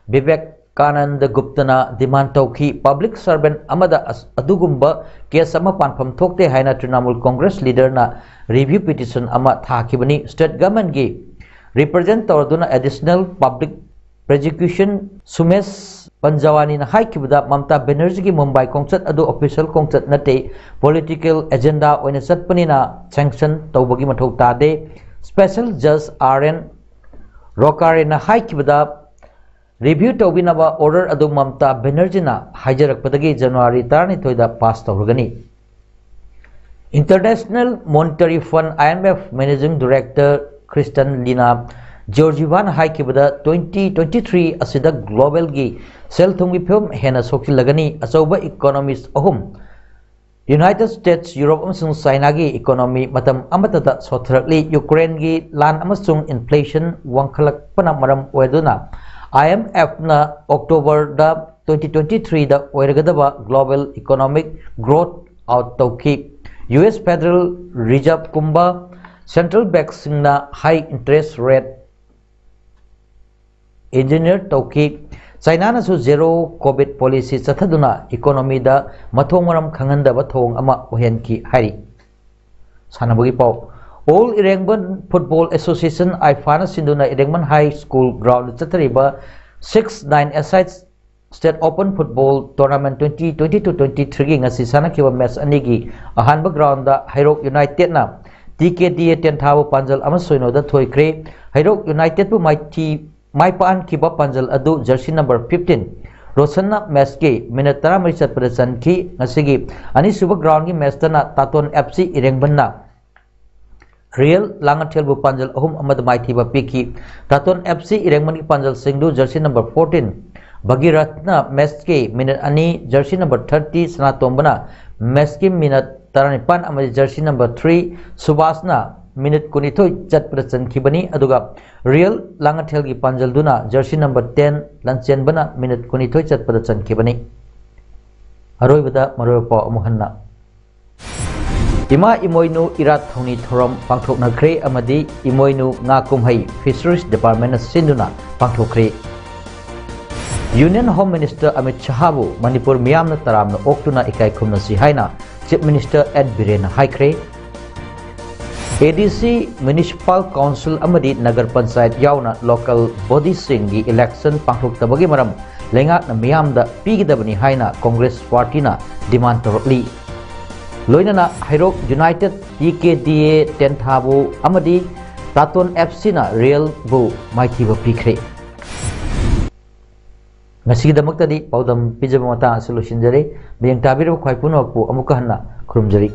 ꯕꯤꯕꯦꯛ ꯀꯥꯅꯟꯗ ꯒꯨꯞꯇꯅ ꯗꯤꯃꯥꯟ ꯇꯧꯈꯤ꯫ ꯄꯕ꯭ꯂꯤꯛ ꯁꯔꯚꯦꯟꯠ ꯑꯃꯗ ꯑꯁ-, ꯑꯗꯨꯒꯨꯝꯕ ꯀꯦꯁ ꯑꯃ ꯄꯥꯟꯐꯝ ꯊꯣꯛꯇꯦ ꯍꯥꯏꯅ ꯇ꯭ꯔꯤꯅꯥꯃꯨꯜ ꯀꯣꯡꯒ꯭ꯔꯦꯁ ꯂꯤꯗꯔꯅ ꯔꯤꯚ꯭ꯌꯨ ꯄꯤꯇꯤꯁꯟ ꯑꯃ ꯊꯥꯈꯤꯕꯅꯤ꯫ ꯁ꯭ꯇꯦꯠ ꯒꯚꯔꯟꯃꯦꯟꯠꯀꯤ ꯔꯤꯄ꯭ꯔꯖꯦꯟꯠ ꯇꯧꯔꯗꯨꯅ ꯑꯦꯗꯤꯁꯅꯦꯜ ꯄꯕ꯭ꯂꯤꯛ ꯄ꯭ꯔꯣꯁꯤꯀ꯭ꯌꯨꯁꯟ ꯁꯨꯃꯦꯁ ꯄꯟꯖꯋꯥꯅꯤꯅ ꯍꯥꯏꯈꯤꯕꯗ, ꯃꯃꯇꯥ ꯕꯦꯅꯔꯖꯤꯒꯤ ꯃꯨꯝꯕꯥꯏ ꯈꯣꯡꯆꯠ ꯑꯗꯨ ꯑꯣꯐꯤꯁꯤꯌꯦꯜ ꯈꯣꯡꯆꯠ ꯅꯠꯇꯦ, ꯄꯣꯂꯤꯇꯤꯀꯦꯜ ꯑꯦꯖꯦꯟꯗꯥ ꯑꯣꯏꯅ ꯆꯠꯄꯅꯤꯅ ꯁꯦꯡꯁꯟ ꯇꯧꯕꯒꯤ ꯃꯊꯧ ꯇꯥꯗꯦ꯫ ꯁ꯭ꯄꯦꯁꯦꯜ ꯖꯖ ꯑꯥꯔ ꯑꯦꯟ ꯔꯣꯀꯥꯔꯦꯅ ꯍꯥꯏꯈꯤꯕꯗ, ꯔꯤꯚ꯭ꯌꯨ ꯇꯧꯕꯤꯅꯕ ꯑꯣꯔꯗꯔ ꯑꯗꯨ ꯃꯃꯇꯥ ꯕꯦꯅꯔꯖꯤꯅ ꯍꯥꯏꯖꯔꯛꯄꯗꯒꯤ ꯖꯅꯋꯥꯔꯤ ꯇꯔꯥꯅꯤꯊꯣꯏꯗ ꯄꯥꯁ ꯇꯧꯔꯒꯅꯤ꯫ International Monetary Fund, I M F, Managing Director Christalina Georgievana ꯍꯥꯏꯈꯤꯕꯗ, twenty twenty-three ꯑꯁꯤꯗ ꯒ꯭ꯂꯣꯕꯦꯜꯒꯤ ꯁꯦꯜ ꯊꯨꯝꯒꯤ ꯐꯤꯕꯝ ꯍꯦꯟꯅ ꯁꯣꯛꯆꯤꯜꯂꯒꯅꯤ꯫ ꯑꯆꯧꯕ ꯏꯀꯣꯅꯣꯃꯤꯁ ꯑꯍꯨꯝ, ꯌꯨꯅꯥꯏꯇꯦꯗ ꯁ꯭ꯇꯦꯠꯁ, ꯌꯨꯔꯣꯞ ꯑꯃꯁꯨꯡ ꯆꯥꯏꯅꯥꯒꯤ ꯏꯀꯣꯅꯣꯃꯤ ꯃꯇꯝ ꯑꯃꯠꯇꯗ ꯁꯣꯠꯊꯔꯛꯂꯤ꯫ ꯌꯨꯀ꯭ꯔꯦꯟꯒꯤ ꯂꯥꯟ ꯑꯃꯁꯨꯡ ꯏꯟꯐ꯭ꯂꯦꯁꯟ ꯋꯥꯡꯈꯠꯂꯛꯄꯅ ꯃꯔꯝ ꯑꯣꯏꯗꯨꯅ, I M F ꯅ ꯑꯣꯛꯇꯣꯕꯔꯗ twenty twenty-three ꯗ ꯑꯣꯏꯔꯒꯗꯕ ꯒ꯭ꯂꯣꯕꯦꯜ ꯏꯀꯣꯅꯣꯃꯤꯛ ꯒ꯭ꯔꯣꯊ ꯑꯥꯎꯠ ꯇꯧꯈꯤ꯫ U S Federal Reserve ꯀꯨꯝꯕ ꯁꯦꯟꯇ꯭ꯔꯦꯜ ꯕꯦꯡꯛꯁꯤꯡꯅ ꯍꯥꯏ ꯏꯟꯇꯔꯦꯁ ꯔꯦꯠ ꯏꯟꯖꯤꯅꯤꯌꯔ ꯇꯧꯈꯤ꯫ ꯆꯥꯏꯅꯥꯅꯁꯨ ꯖꯦꯔꯣ ꯀꯣꯚꯤꯗ ꯄꯣꯂꯤꯁꯤ ꯆꯠꯊꯗꯨꯅ ꯏꯀꯣꯅꯣꯃꯤꯗ ꯃꯊꯣꯡ ꯃꯔꯝ ꯈꯪꯍꯟꯗꯕ ꯊꯧꯑꯣꯡ ꯑꯃ ꯑꯣꯏꯍꯟꯈꯤ ꯍꯥꯏꯔꯤ꯫ ꯁꯥꯟꯅꯕꯒꯤ ꯄꯥꯎ꯫ ꯑꯣꯜ ꯏꯔꯦꯡꯕꯟ ꯐꯨꯠꯕꯣꯜ ꯑꯦꯁꯣꯁꯤꯌꯦꯁꯟ, ꯑꯥꯏꯐꯥꯅ ꯁꯤꯟꯗꯨꯅ ꯏꯔꯦꯡꯕꯟ ꯍꯥꯏ ꯁ꯭ꯀꯨꯜ ꯒ꯭ꯔꯥꯎꯟꯗ ꯆꯠꯊꯔꯤꯕ six nine A side State Open Football Tournament twenty twenty-two twenty-three ꯒꯤ ꯉꯁꯤ ꯁꯥꯟꯅꯈꯤꯕ ꯃꯦꯆ ꯑꯅꯤꯒꯤ ꯑꯍꯥꯟꯕ ground Heirok ꯌꯨꯅꯥꯏꯇꯦꯗꯅ T K D A ꯇꯦꯟꯊꯥꯕꯨ ꯄꯥꯟꯖꯜ ꯑꯃ ꯁꯣꯏꯅꯣꯗ ꯊꯣꯏꯈ꯭ꯔꯦ꯫ ꯍꯩꯔꯣꯛ ꯌꯨꯅꯥꯏꯇꯦꯗꯄꯨ ꯃꯥꯏꯊꯤ, ꯃꯥꯏ ꯄꯥꯛꯍꯟꯈꯤꯕ ꯄꯥꯟꯖꯜ ꯑꯗꯨ ꯖꯔꯁꯤ ꯅꯝꯕꯔ fifteen ꯔꯣꯁꯟꯅ ꯃꯦꯆꯀꯤ ꯃꯤꯅꯠ ꯇꯔꯥꯃꯔꯤ ꯆꯠꯄꯗ ꯆꯟꯈꯤ꯫ ꯉꯁꯤꯒꯤ ꯑꯅꯤꯁꯨꯕ ꯒ꯭ꯔꯥꯎꯟꯒꯤ ꯃꯦꯆꯇꯅ ꯇꯥꯇꯣꯟ F C ꯏꯔꯦꯡꯕꯟꯅ ꯔꯤꯌꯦꯜ ꯂꯥꯡꯉꯊꯦꯜꯕꯨ ꯄꯥꯟꯖꯜ ꯑꯍꯨꯝ ꯑꯃꯗ ꯃꯥꯏꯊꯤꯕ ꯄꯤꯈꯤ꯫ ꯇꯥꯇꯣꯟ F C ꯏꯔꯦꯡꯕꯟꯒꯤ ꯄꯥꯟꯖꯜꯁꯤꯡꯗꯨ ꯖꯔꯁꯤ ꯅꯝꯕꯔ fourteen ꯚꯒꯤꯔꯊꯅ ꯃꯦꯆꯀꯤ ꯃꯤꯅꯠ ꯑꯅꯤ, ꯖꯔꯁꯤ ꯅꯝꯕꯔ thirty ꯁꯅꯥꯇꯣꯝꯕꯅ ꯃꯦꯆꯀꯤ ꯃꯤꯅꯠ ꯇꯔꯥꯅꯤꯄꯥꯟ ꯑꯃꯗꯤ ꯖꯔꯁꯤ ꯅꯝꯕꯔ three ꯁꯨꯕꯥꯁꯅ ꯃꯤꯅꯠ ꯀꯨꯟꯅꯤꯊꯣꯏ ꯆꯠꯄꯗ ꯆꯟꯈꯤꯕꯅꯤ꯫ ꯑꯗꯨꯒ ꯔꯤꯌꯦꯜ ꯂꯥꯡꯉꯊꯦꯜꯒꯤ ꯄꯥꯟꯖꯜꯗꯨꯅ ꯖꯔꯁꯤ ꯅꯝꯕꯔ ten ꯂꯟꯆꯦꯟꯕꯅ ꯃꯤꯅꯠ ꯀꯨꯟꯅꯤꯊꯣꯏ ꯆꯠꯄꯗ ꯆꯟꯈꯤꯕꯅꯤ꯫ ꯑꯔꯣꯏꯕꯗ ꯃꯔꯨꯑꯣꯏꯕ ꯄꯥꯎ ꯑꯃꯨꯛ ꯍꯟꯅ꯫ ꯏꯃꯥ ꯏꯃꯣꯏꯅꯨ ꯏꯔꯥꯠ ꯊꯧꯅꯤ ꯊꯧꯔꯝ ꯄꯥꯡꯊꯣꯛꯅꯈ꯭ꯔꯦ ꯑꯃꯗꯤ ꯏꯃꯣꯏꯅꯨ ꯉꯥ ꯀꯨꯝꯍꯩ Fisheries Departmentꯅ ꯁꯤꯟꯗꯨꯅ ꯄꯥꯡꯊꯣꯛꯈ꯭ꯔꯦ꯫ Union Home Minister ꯑꯃꯤꯠ ꯁꯍꯥꯕꯨ ꯃꯅꯤꯄꯨꯔ ꯃꯤꯌꯥꯝꯅ ꯇꯔꯥꯝꯅ ꯑꯣꯛꯇꯨꯅ ꯏꯀꯥꯏ ꯈꯨꯝꯅꯁꯤ ꯍꯥꯏꯅ Chief Minister ꯑꯦꯟ ꯕꯤꯔꯦꯟꯅ ꯍꯥꯏꯈ꯭ꯔꯦ꯫ ADC, Municipal Council ꯑꯃꯗꯤ ꯅꯒꯔ ꯄꯟꯆꯥꯌꯠ ꯌꯥꯎꯅ local bodyꯁꯤꯡꯒꯤ election ꯄꯥꯡꯊꯣꯛꯇꯕꯒꯤ ꯃꯔꯝ ꯂꯩꯉꯥꯛꯅ ꯃꯤꯌꯥꯝꯗ ꯄꯤꯒꯗꯕꯅꯤ ꯍꯥꯏꯅ Congress Partyꯅ demand ꯇꯧꯔꯛꯂꯤ꯫ ꯂꯣꯏꯅꯅ ꯍꯩꯔꯣꯛ United, TKDA ꯇꯦꯟꯊꯥꯕꯨ ꯑꯃꯗꯤ ꯇꯥꯇꯣꯟ FCꯅ ꯔꯤꯌꯦꯜꯕꯨ ꯃꯥꯏꯊꯤꯕ ꯄꯤꯈ꯭ꯔꯦ꯫ ꯉꯁꯤꯒꯤꯗꯃꯛꯇꯗꯤ ꯄꯥꯎꯗꯝ ꯄꯤꯖꯕ ꯃꯇꯥꯡ ꯑꯁꯤ ꯂꯣꯏꯁꯤꯟꯖꯔꯦ꯫ ꯃꯤꯠꯌꯦꯡ ꯇꯥꯕꯤꯔꯕ ꯈ꯭ꯋꯥꯏ ꯄꯨꯝꯅꯃꯛꯄꯨ ꯑꯃꯨꯛꯀ ꯍꯟꯅ ꯈꯨꯔꯨꯝꯖꯔꯤ꯫